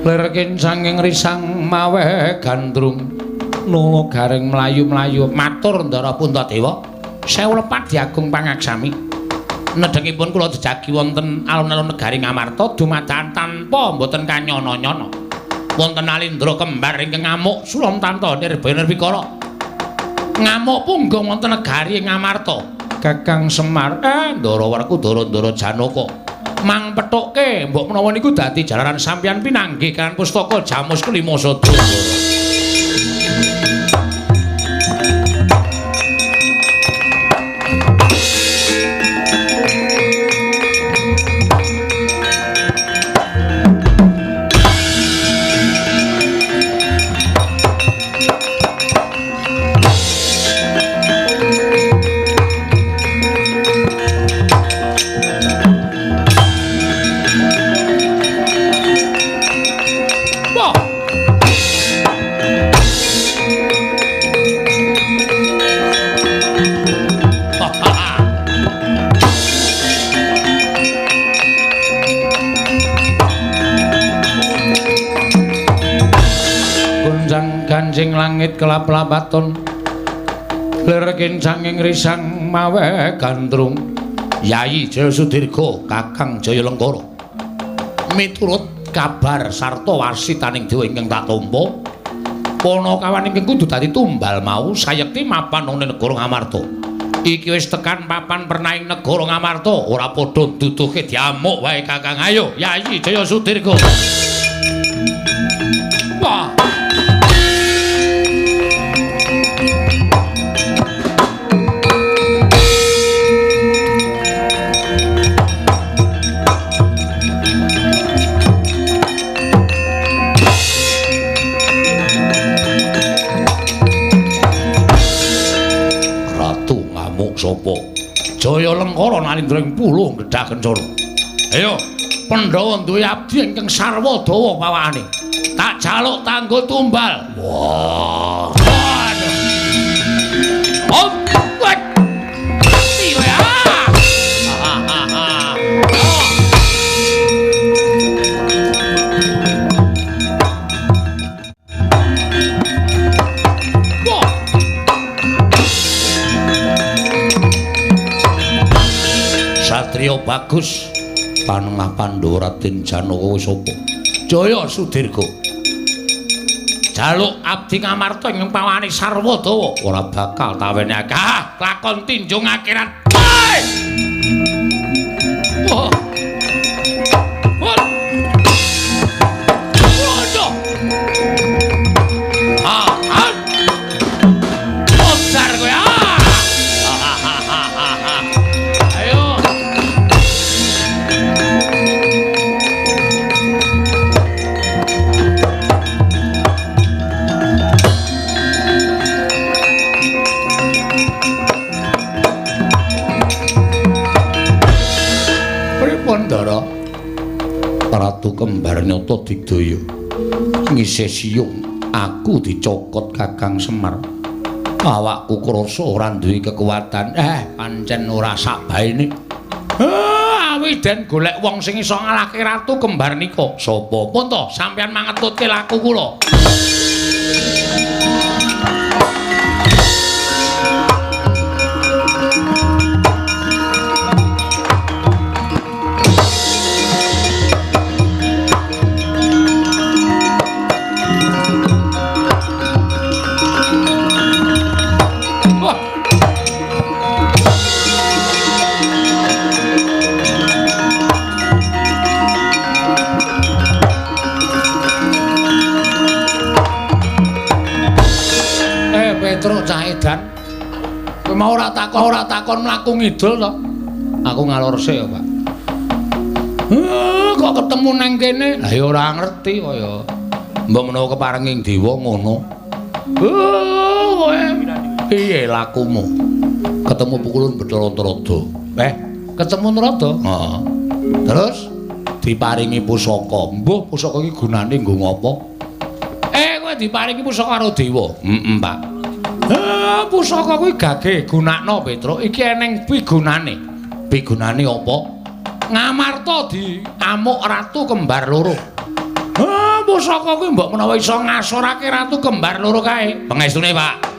Lerkin sanging risang maweh gandrung nungu garing mlayu-mlayu matur Ndara Puntadewa sewu lepat diagung pangaksami nedhengipun kula jejagi wonten alun-alun negari Ngamarta dumadakan tanpa mboten kanyana-nyana wonten alindra kembar ingkang ngamuk Sulamtanta Nirbaya Nirwikara ngamuk punggung wonten negari Ngamarta Kakang Semar Ndara Werkudara Ndara Janaka mang pethukke mbok menawa niku dadi jalaran sampeyan pinanggih kan pustaka Jamus kelima sada. Kancing langit kelap-lapaton lerkin sanging risang maweh gandrung Yayi Jaya Sudirga Kakang Jaya Lengkara miturut kabar sarta wasitaning dewa ingkang tak tampa panakawan ingkang kudu dadi tumbal mau sayekti mapan ana negara Ngamarta iki wis tekan papan pernaing negara Ngamarta ora padha nduduhke diamuk wae Kakang ayo Yayi Jaya Sudirga. Wah. Sapa? Jaya Lengkara nalindra ing puluh gedhah kencana. Ayo, Pandhawa duwe abdi ingkang sarwa dawa pawakane. Tak jaluk tanggo tumbal. Wah. Waduh. Oh, wet. Mati kowe ah. Satria bagus panengah Pandhawa Raden Janaka wis sapa? Jaya Sudirga. Jaluk abdi Ngamarta ing pawane sarwa dawa ora bakal tawenake. Ah, lakon tinjung akhirat. Wah. Waduh. Ah, ah. Modar kowe ah. Ayo. kembar nyata digdaya. Ngisih siyung aku dicokot Kakang Semar. Awakku krasa ora duwe kekuatan. Pancen ora sakbaene. Awi den golek wong sing iso ngalahke Ratu Kembar nika. Sapa? Pun to sampeyan mangetutke laku kula. Petruk cah edan. Kowe mau ora takon mlaku ngidul to? Aku ngalor sik ya, Pak. Kok ketemu nang kene? Lah ya ora ngerti kaya. Mbok menawa keparenging dewa ngono. Kowe piye lakumu? Ketemu pukulun Bathara Narada. Ketemu Narada? Heeh. Terus diparingi pusaka. Mbuh pusaka iki gunane nggo ngopo? Kowe diparingi pusaka karo dewa. Heeh, Pak. Pusaka kuwi gage gunakno Petruk. Iki eneng pigunane. Pigunane apa? Ngamarta diamuk Ratu Kembar Loro. Pusaka kuwi mbok menawa iso ngasorake Ratu Kembar Loro kae. Pengestune, Pak.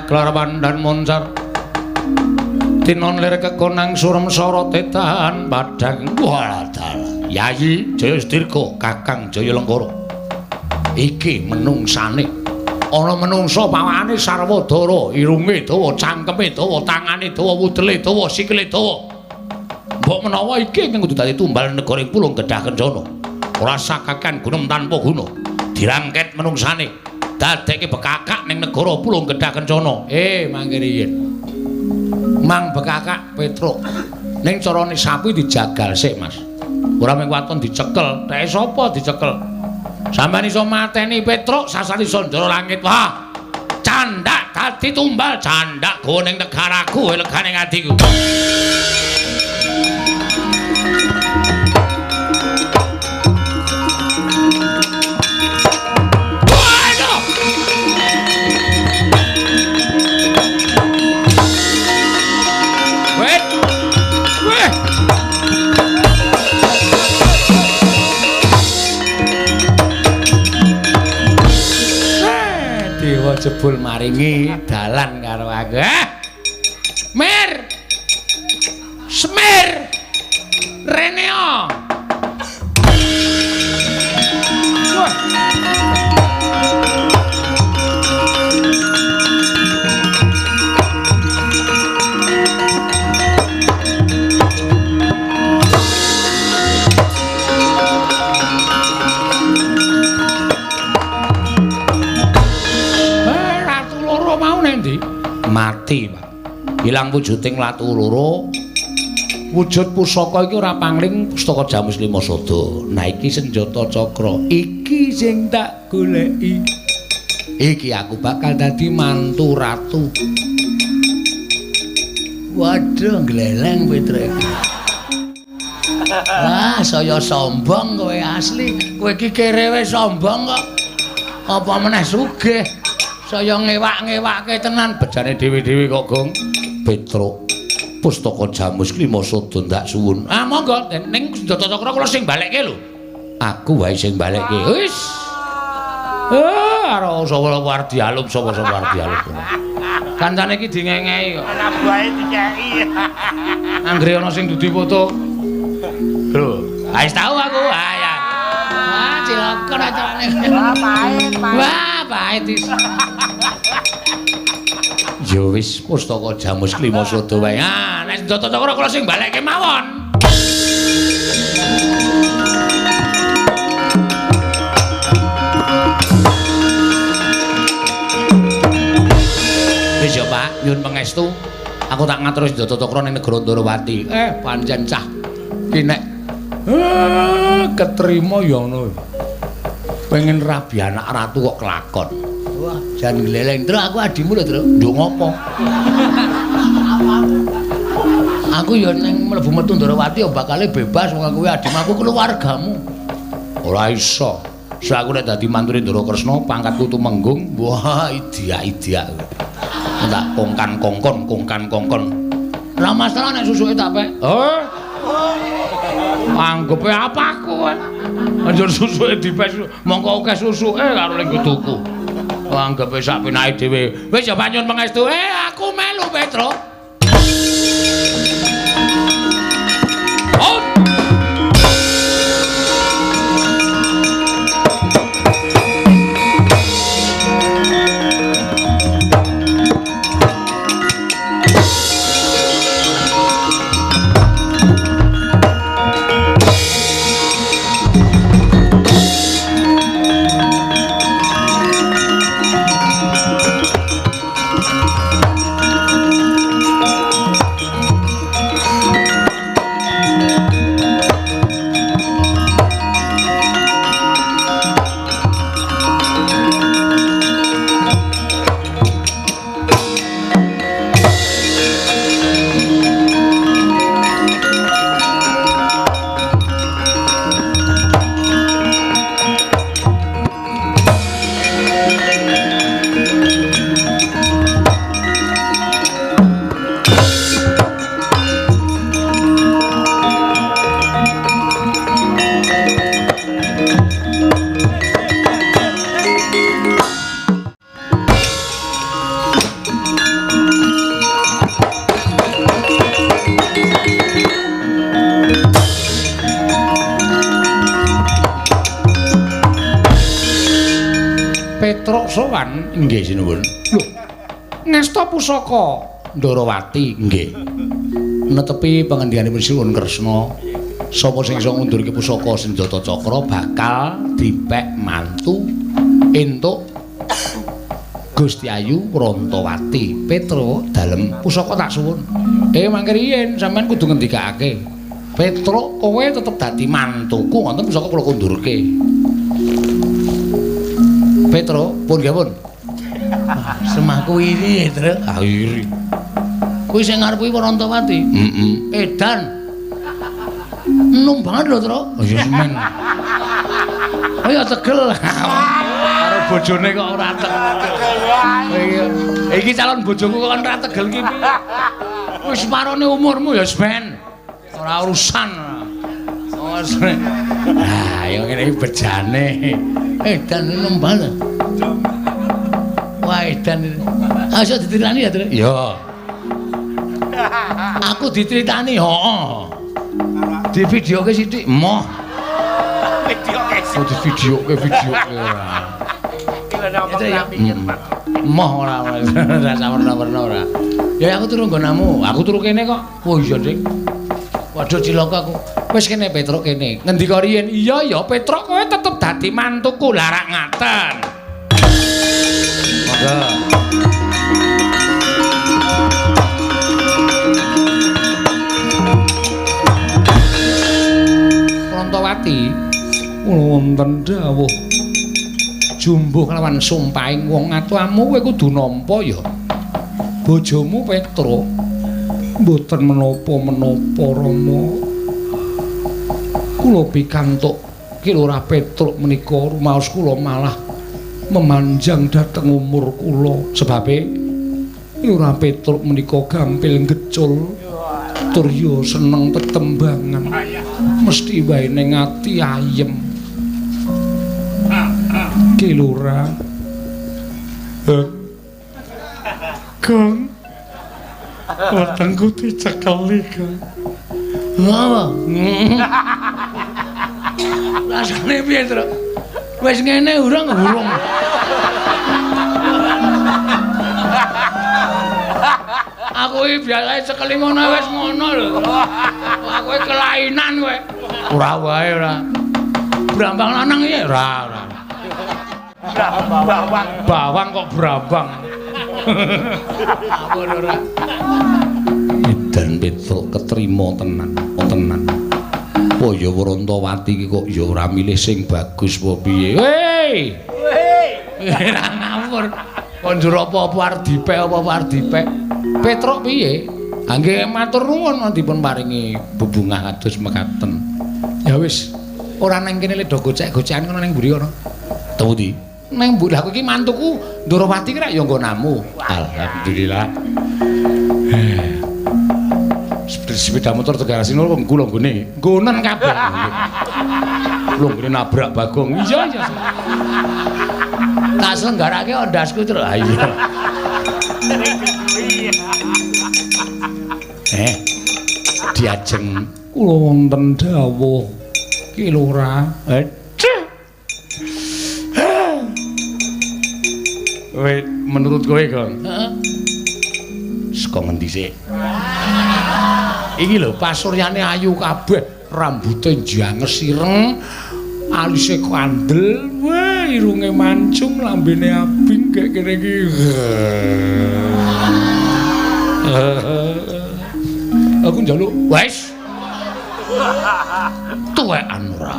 Gelar pandan moncar tinon lir kekonang surem sorote tahan padang. Walah, Yayi Jaya Sedirga, Kakang Jaya Lengkara, iki menungsane ana menungsa pawakane sarwa dara, irunge dawa, cangkeme dawa, tangane dawa, wudele dawa, sikile dawa. Mbok menawa iki ingkang kudu dadi tumbal negara ing Pulung Gedhah Kencana. Ora sakakan gunem tanpa guna. Dirangket menungsane dadekke bekakak ning negara Pulung Gedhah Kencana. Mangke riyin. Mang bekakak Petruk. Ning carane sapi dijagal sik, Mas. Ora mung waton dicekel. Teke sapa dicekel? Sampeyan iso mateni Petruk sasar iso ndara langit. Wah. Candak dadi tumbal, candak go ning negaraku, legane atiku. Jebul maringi dalan karo aku. Mir. Semir. Reneo. Wah. Mati, Pak. Ilang wujuding Latu Loro. Wujud pusaka iki ora pangling pustaka Jamus Lima Sada. Nah iki senjata cakra. Iki sing tak goleki. Iki aku bakal dadi mantu ratu. Waduh, gleleng Petruk iki. Wah, saya sombong kowe asli. Kowe iki kerewe sombong kok. Apa meneh sugih? Saya ngewak-ngewake tenan bejane dhewe-dhewe kok, Gong. Petruk, pustaka Jamus Lima Sada ndak suwun. Ah, monggo ning senjata cakra kula sing balekke lho. Aku wae sing balekke. Wis. Karo sapa arep dialum, sapa-sapa arep dialum. Kancane iki dingengehi kok. Anak buahe dikeki. Anggere ana sing dudu foto. Lho, wis tau aku. Ah ya. Wah, cilaka acarane. Wah, pahit, pahit. Wah, bae dis. Ya wis pustaka Jamus Klima Sada wae. Ah, nek Senjata Cakra kula sing balekke mawon. Wis ya Pak, nyuwun pangestu. Aku tak ngatur Senjata Cakra ning negara Ndorowati. Pancen cah. Ki nek ketrima ya ngono. Pengen rabi anak ratu kok kelakon. Wah, jan gleleng. Tru aku adimu lho, Tru. Nduk ngopo? Aku ya ning mlebu metu Ndorowati ya bakale bebas wong aku adimu, aku keluargamu. Ora iso. Sak aku nek dadi mantune Ndara Kresna, pangkatku tumenggung. Wah, idiak-idiak. Tak kongkan-kongkon, kongkan-kongkon. Ora masalah nek susuke tak pek. Oh. Anggepe apa aku kowe? Anjur susuke dipek, mongko akeh susuke karo ning tuku. Anggepe sak penake dhewe. Wis ya Pak nyuwun pangestu. Aku melu Petro. Oh. Petruk sowan nggih sinuwun. Lho, ngasta pusaka Ndorowati nggih. Netepi pangendikaning Sinuwun Kresna, sapa sing iso ngundurke pusaka Senjata Cakra bakal dipek mantu entuk Gusti Ayu Rantawati. Petruk dalem pusaka tak suwun. Mangke riyen sampean kudu ngendikake. Petruk kowe tetep dadi mantuku ngoten pusaka kula kundurke. Petro, pun nggih pun. Semahku iri, Tru. Ah iri. Kuwi sing ngarep kuwi Rantawati. Heeh. Edan. Enom banget lho, Tru. Oh ya semen. Oh ya tegel. Karo bojone kok ora tegel. Iki calon bojoku kok ora tegel ki piye? Wis parone umurmu ya semen. Ora urusan. Oh, ah, ya ngene iki bejane. Edan enom banget. Wah, edan. Ah, iso dicritani ya, Tru? Iya. Aku diceritani, heeh. Di videoke sithik, emoh. Videoke. Oh, di videoke, videoke ora. Emoh ora ora sawerna-werna ora. Ya aku turu nggonamu, aku turu kene kok. Oh iya, Dik. Waduh cilaka aku. Wis kene Petruk kene. Ngendika riyen, iya ya Petruk kowe tetep dadi mantuku. Lah rak ngaten. Monggo. Rantawati wonten dawuh jumbuh kelawan sumpahing wong atuamu kowe kudu nampa ya. Bojomu Petruk mboten menapa-menapa Rama. Kula pikantuk Ki Lurah Petruk menika rumaos kula malah memanjang dhateng umur kula. Sebabe Lurah Petruk menika gampil ngecul tur ya seneng tetembangan. Mesti wae ning ati ayem. Ki Lurah. Kang, wetengku dicekeli, Kang. Lha apa? Rasane piye, Truk? Wis ngene urung urung. Aku iki biasane cekeli ngono wis ngono lho. Aku iki kelainan kowe. Ora wae ora. Brambang lanang iki ora ora. Bawang. Bawang kok brambang. Aku ora. Edan Petruk ketrima tenan, tenan. Oh ya Wrontowati iki kok ya ora milih sing bagus apa piye. Hei. Hei. Ora ngawur. Kon njur apa-apa arep dipek apa-apa arep dipek. Petruk piye? Ha nggih matur nuwun dipun paringi bebungah kados mekaten. Ya wis, ora nang kene le do gocek-gocekan kono nang mburi kono. Temu di. Nang mburi aku iki mantuku Ndorowati ki rak ya nggonamu. Alhamdulillah. Sepeda motor Tegarasi nol wong kula nggone. Nggonen kabeh. Kula nggone nabrak Bagong. Iya iya. Tak selenggarake ondasku terus. Ha iya. Diajeng Kula wonten dawuh Ki Lurah. Kowe menurut kowe, Gong? Heeh. Saka ngendi sik? Iki lho pasuryane ayu kabeh, rambute janges ireng, alise kandel, wah irunge mancung, lambene abing kek kene iki. Aku njaluk wis. Tuwekan ora.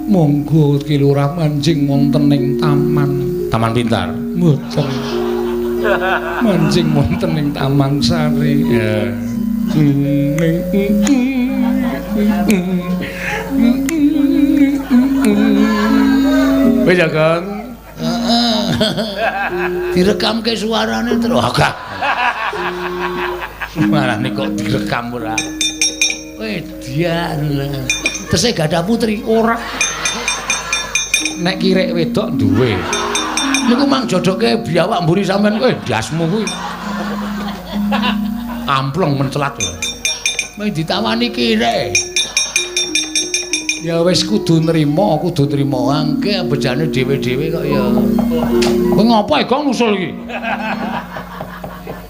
Monggo Ki Lurah manjing wonten ing taman. Taman Pintar. Mboten. Manjing wonten ing Taman Sari. Ya. Wis ya, Gong. Direkamke suarane terus. Agak. Suarane kok direkam ora. Wedian. Tesih gadah putri ora. Nek kirek wedok duwe. Niku mang jodoke biawak mburi sampean kowe ndasmu kuwi. Ampleng mencelat lho. Mung ditawani kirek. Ya wis kudu nrima, kudu nrima. Angke bejane dhewe-dhewe kok ya. Kowe ngopo e Gong nusul iki?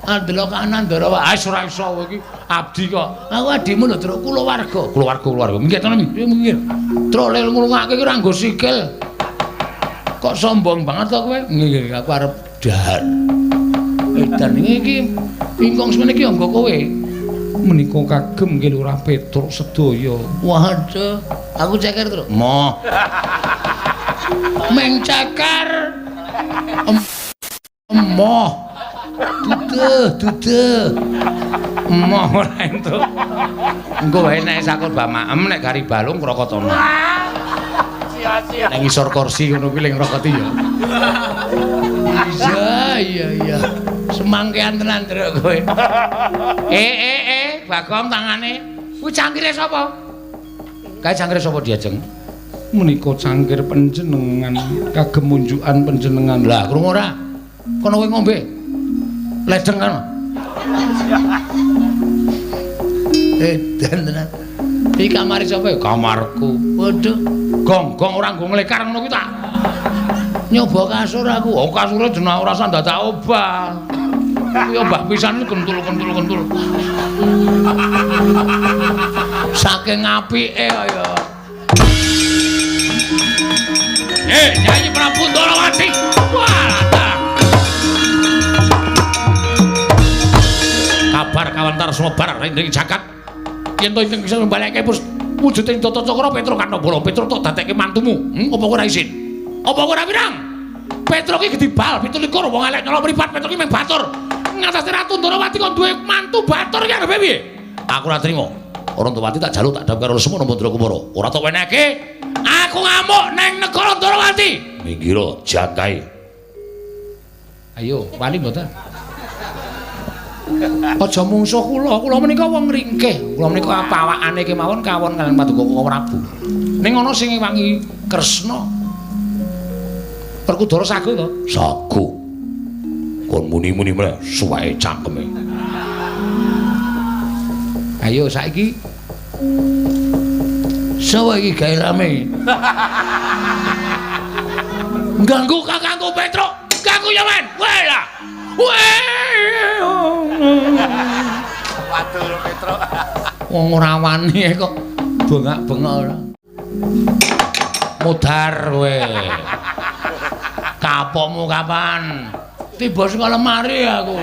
Andelok kanan ndara wae. Ah ora iso kowe iki abdi kok. Aku adimu lho, Truk, kulawarga. Kulawarga, kulawarga. Minggir to, minggir. Truk lel ngrungake ki ora nggo sikil. Kok sombong banget to kowe? Nggih, aku arep dahar. Edan iki ingkung semene iki nggo kowe. Menika kagem Ki Lurah Petruk sedaya. Waduh, aku ceker, Truk. Moh. Meng ceker. Emoh. Duduh, duduh. Emoh ora entuk. Engko wae nek sakul bamaem nek gari balung krokotana. Sia-sia. Nek ngisor kursi ngono kuwi ling ngrokoti ya. Iya, iya, iya. Semangkean tenan Truk kowe. Bagong tangane. Kuwi cangkire sapa? Kae cangkire sapa diajeng? Menika cangkir panjenengan, kagem munjukan panjenengan. Lah, krungu ora? Kono kowe ngombe. Ledeng kan. Edan tenan. Iki kamare sapa ya? Kamarku. Waduh, Gong, gong ora nggo nglekar ngono kuwi tak. Nyoba kasur aku. Oh, kasure jeneng ora usah dadak obah. Kuwi obah pisan kentul-kentul-kentul. Saking apike kaya. Nyanyi Prabu Ndorowati. Wah, kabar kawantar sumebar ing jagat. Yen to ingkang bisa mbalekke wujuding Tata Cakra Petruk Kanabala. Petruk tok dadekke mantumu. Apa kowe ora isin? Apa kowe ora wirang? Petruk iki gedhi bal 27 wong elek nyolok mripat Petruk iki mung batur. Ngatasi Ratu Ndorowati kok duwe mantu batur iki arepe piye? Aku ora trima. Ndorowati tak jaluk tak daftar karo Semana Mandra Kumara. Ora tok wenehke. Aku ngamuk neng negara Ndorowati. Minggiro jangkai. Ayo, wani mboten? Aja mungsuh kula, kula menika wong ringkih. Kula menika pawakane kemawon kawon kaliyan Paduka Prabu. Ning ana sing ngewangi Kresna. Werkudara sago to? Sago. Kon muni-muni meneh suweke cangkeme. Ayo saiki. Sawa iki gawe rame. Ganggu kakangku Petruk, ganggu ya men. Weh lah. Waduh Petruk. Wong ora wani kok bengak-bengok ora. Mudhar kowe. Kapokmu kapan? Tiba saka lemari aku.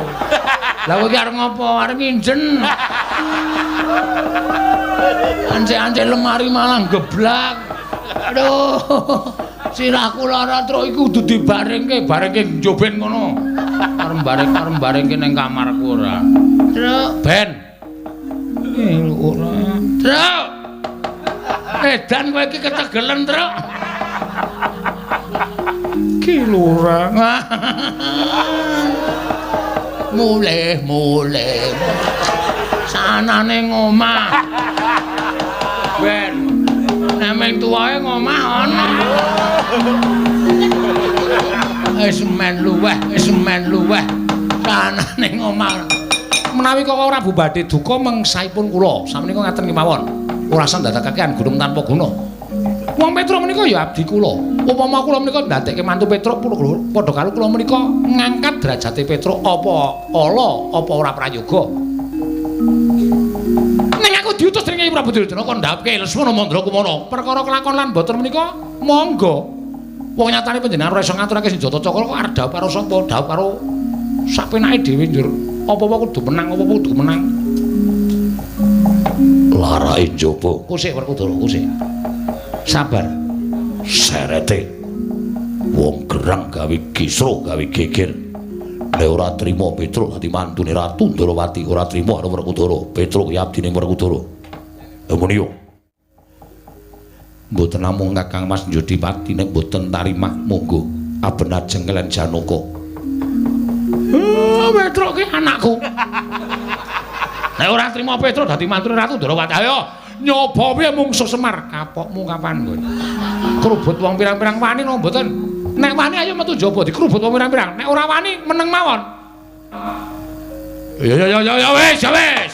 Lah kowe iki arep ngopo? Arep nginjen. Ancek-ancek lemari malah geblak. Aduh. Sirahku lara truk iku kudu dibarengke, barengke njoben ngono. Arep bareng-barengke ning kamarku ora. Truk, ben. Ora. Truk. Edan kowe iki ketegelen, Truk. Ki lurah. Mulih, mulih. Sanane ngomah. Ben. Nek meng tuwae ngomah ana. Wis men luweh, wis men luweh. Sanane ngomah. Menawi Kaka Prabu badhe duka mengsaipun kula, samenika ngaten kemawon. Ora usah ndadekake gunung tanpa guna. Wong Petruk menika ya abdi kula. Upama kula menika ndadekke mantu Petruk padha karo kula menika ngangkat derajate Petruk apa ala apa ora prayoga. Ning aku diutus dening Prabu Duryudana kon ndhapke Lesmana Mandra Kumara. Perkara kelakon lan boten menika monggo. Wong nyatane panjenengan ora iso ngaturake senjata cakra kok arep dhawuh karo sapa? Dhawuh karo sapenake dhewe njur. Apa-apa kudu menang, apa-apa kudu menang. Larake njaba. Kusik Werkudara, kusik. Sabar. Serete. Wong gerang gawe kisruh, gawe geger. Nek ora trima Petruk dadi mantune Ratu Ndrawati, ora trima karo Werkudara. Petruk ki abdine Werkudara. Lha muni yo. Mboten namung Kakang Mas Njodipati nek mboten tarimah monggo aben ajeng kalian Janaka. Petruk ki anakku. Nek ora trima Petruk dadi mantune Ratu Ndrawati, ayo nyoba piye mungsuh Semar. Kapokmu kapan kowe? Krubut wong pirang-pirang wani napa mboten? Nek wani ayo metu njaba dikrubut wong pirang-pirang. Nek ora wani meneng mawon. Ya ya ya ya wis, ya wis.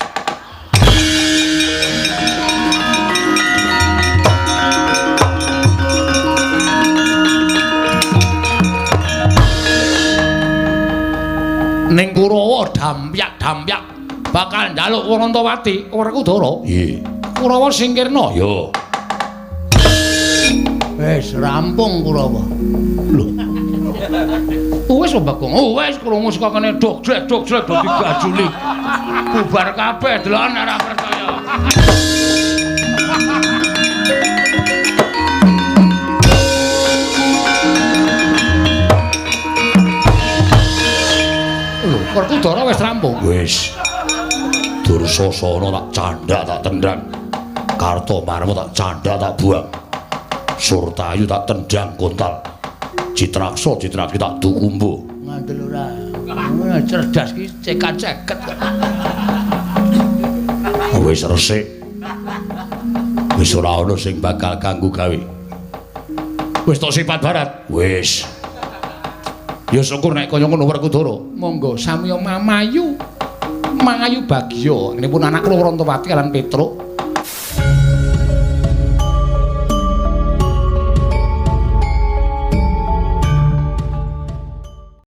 Ning Kurawa dampyak-dampyak bakal njaluk Warantawati Werkudara. Nggih. Kurawa singkirna. Ya. Wis rampung Kurawa. Lho. Wis Bagong. Wis krungu saka kene dog-jlek dog-jlek do digajuli. Bubar kabeh deloken ora percaya. Lho, Werkudara wis rampung. Wis. Dursasana tak candhak tak tendang. Kartomarma tak candhak tak buang. Surtayu tak tendang kontal. Citraksa Citraksi tak dukumbu. Ngandel ora. Ora cerdas ki cekat-ceket. Wis resik. Wis ora ana sing bakal ganggu gawe. Wis tok sifat barat. Wis. Ya syukur nek kaya ngono Werkudara. Monggo samiya mamayu. Mangayu bagya. Ngenipun anak kula Warantawati lan Petruk.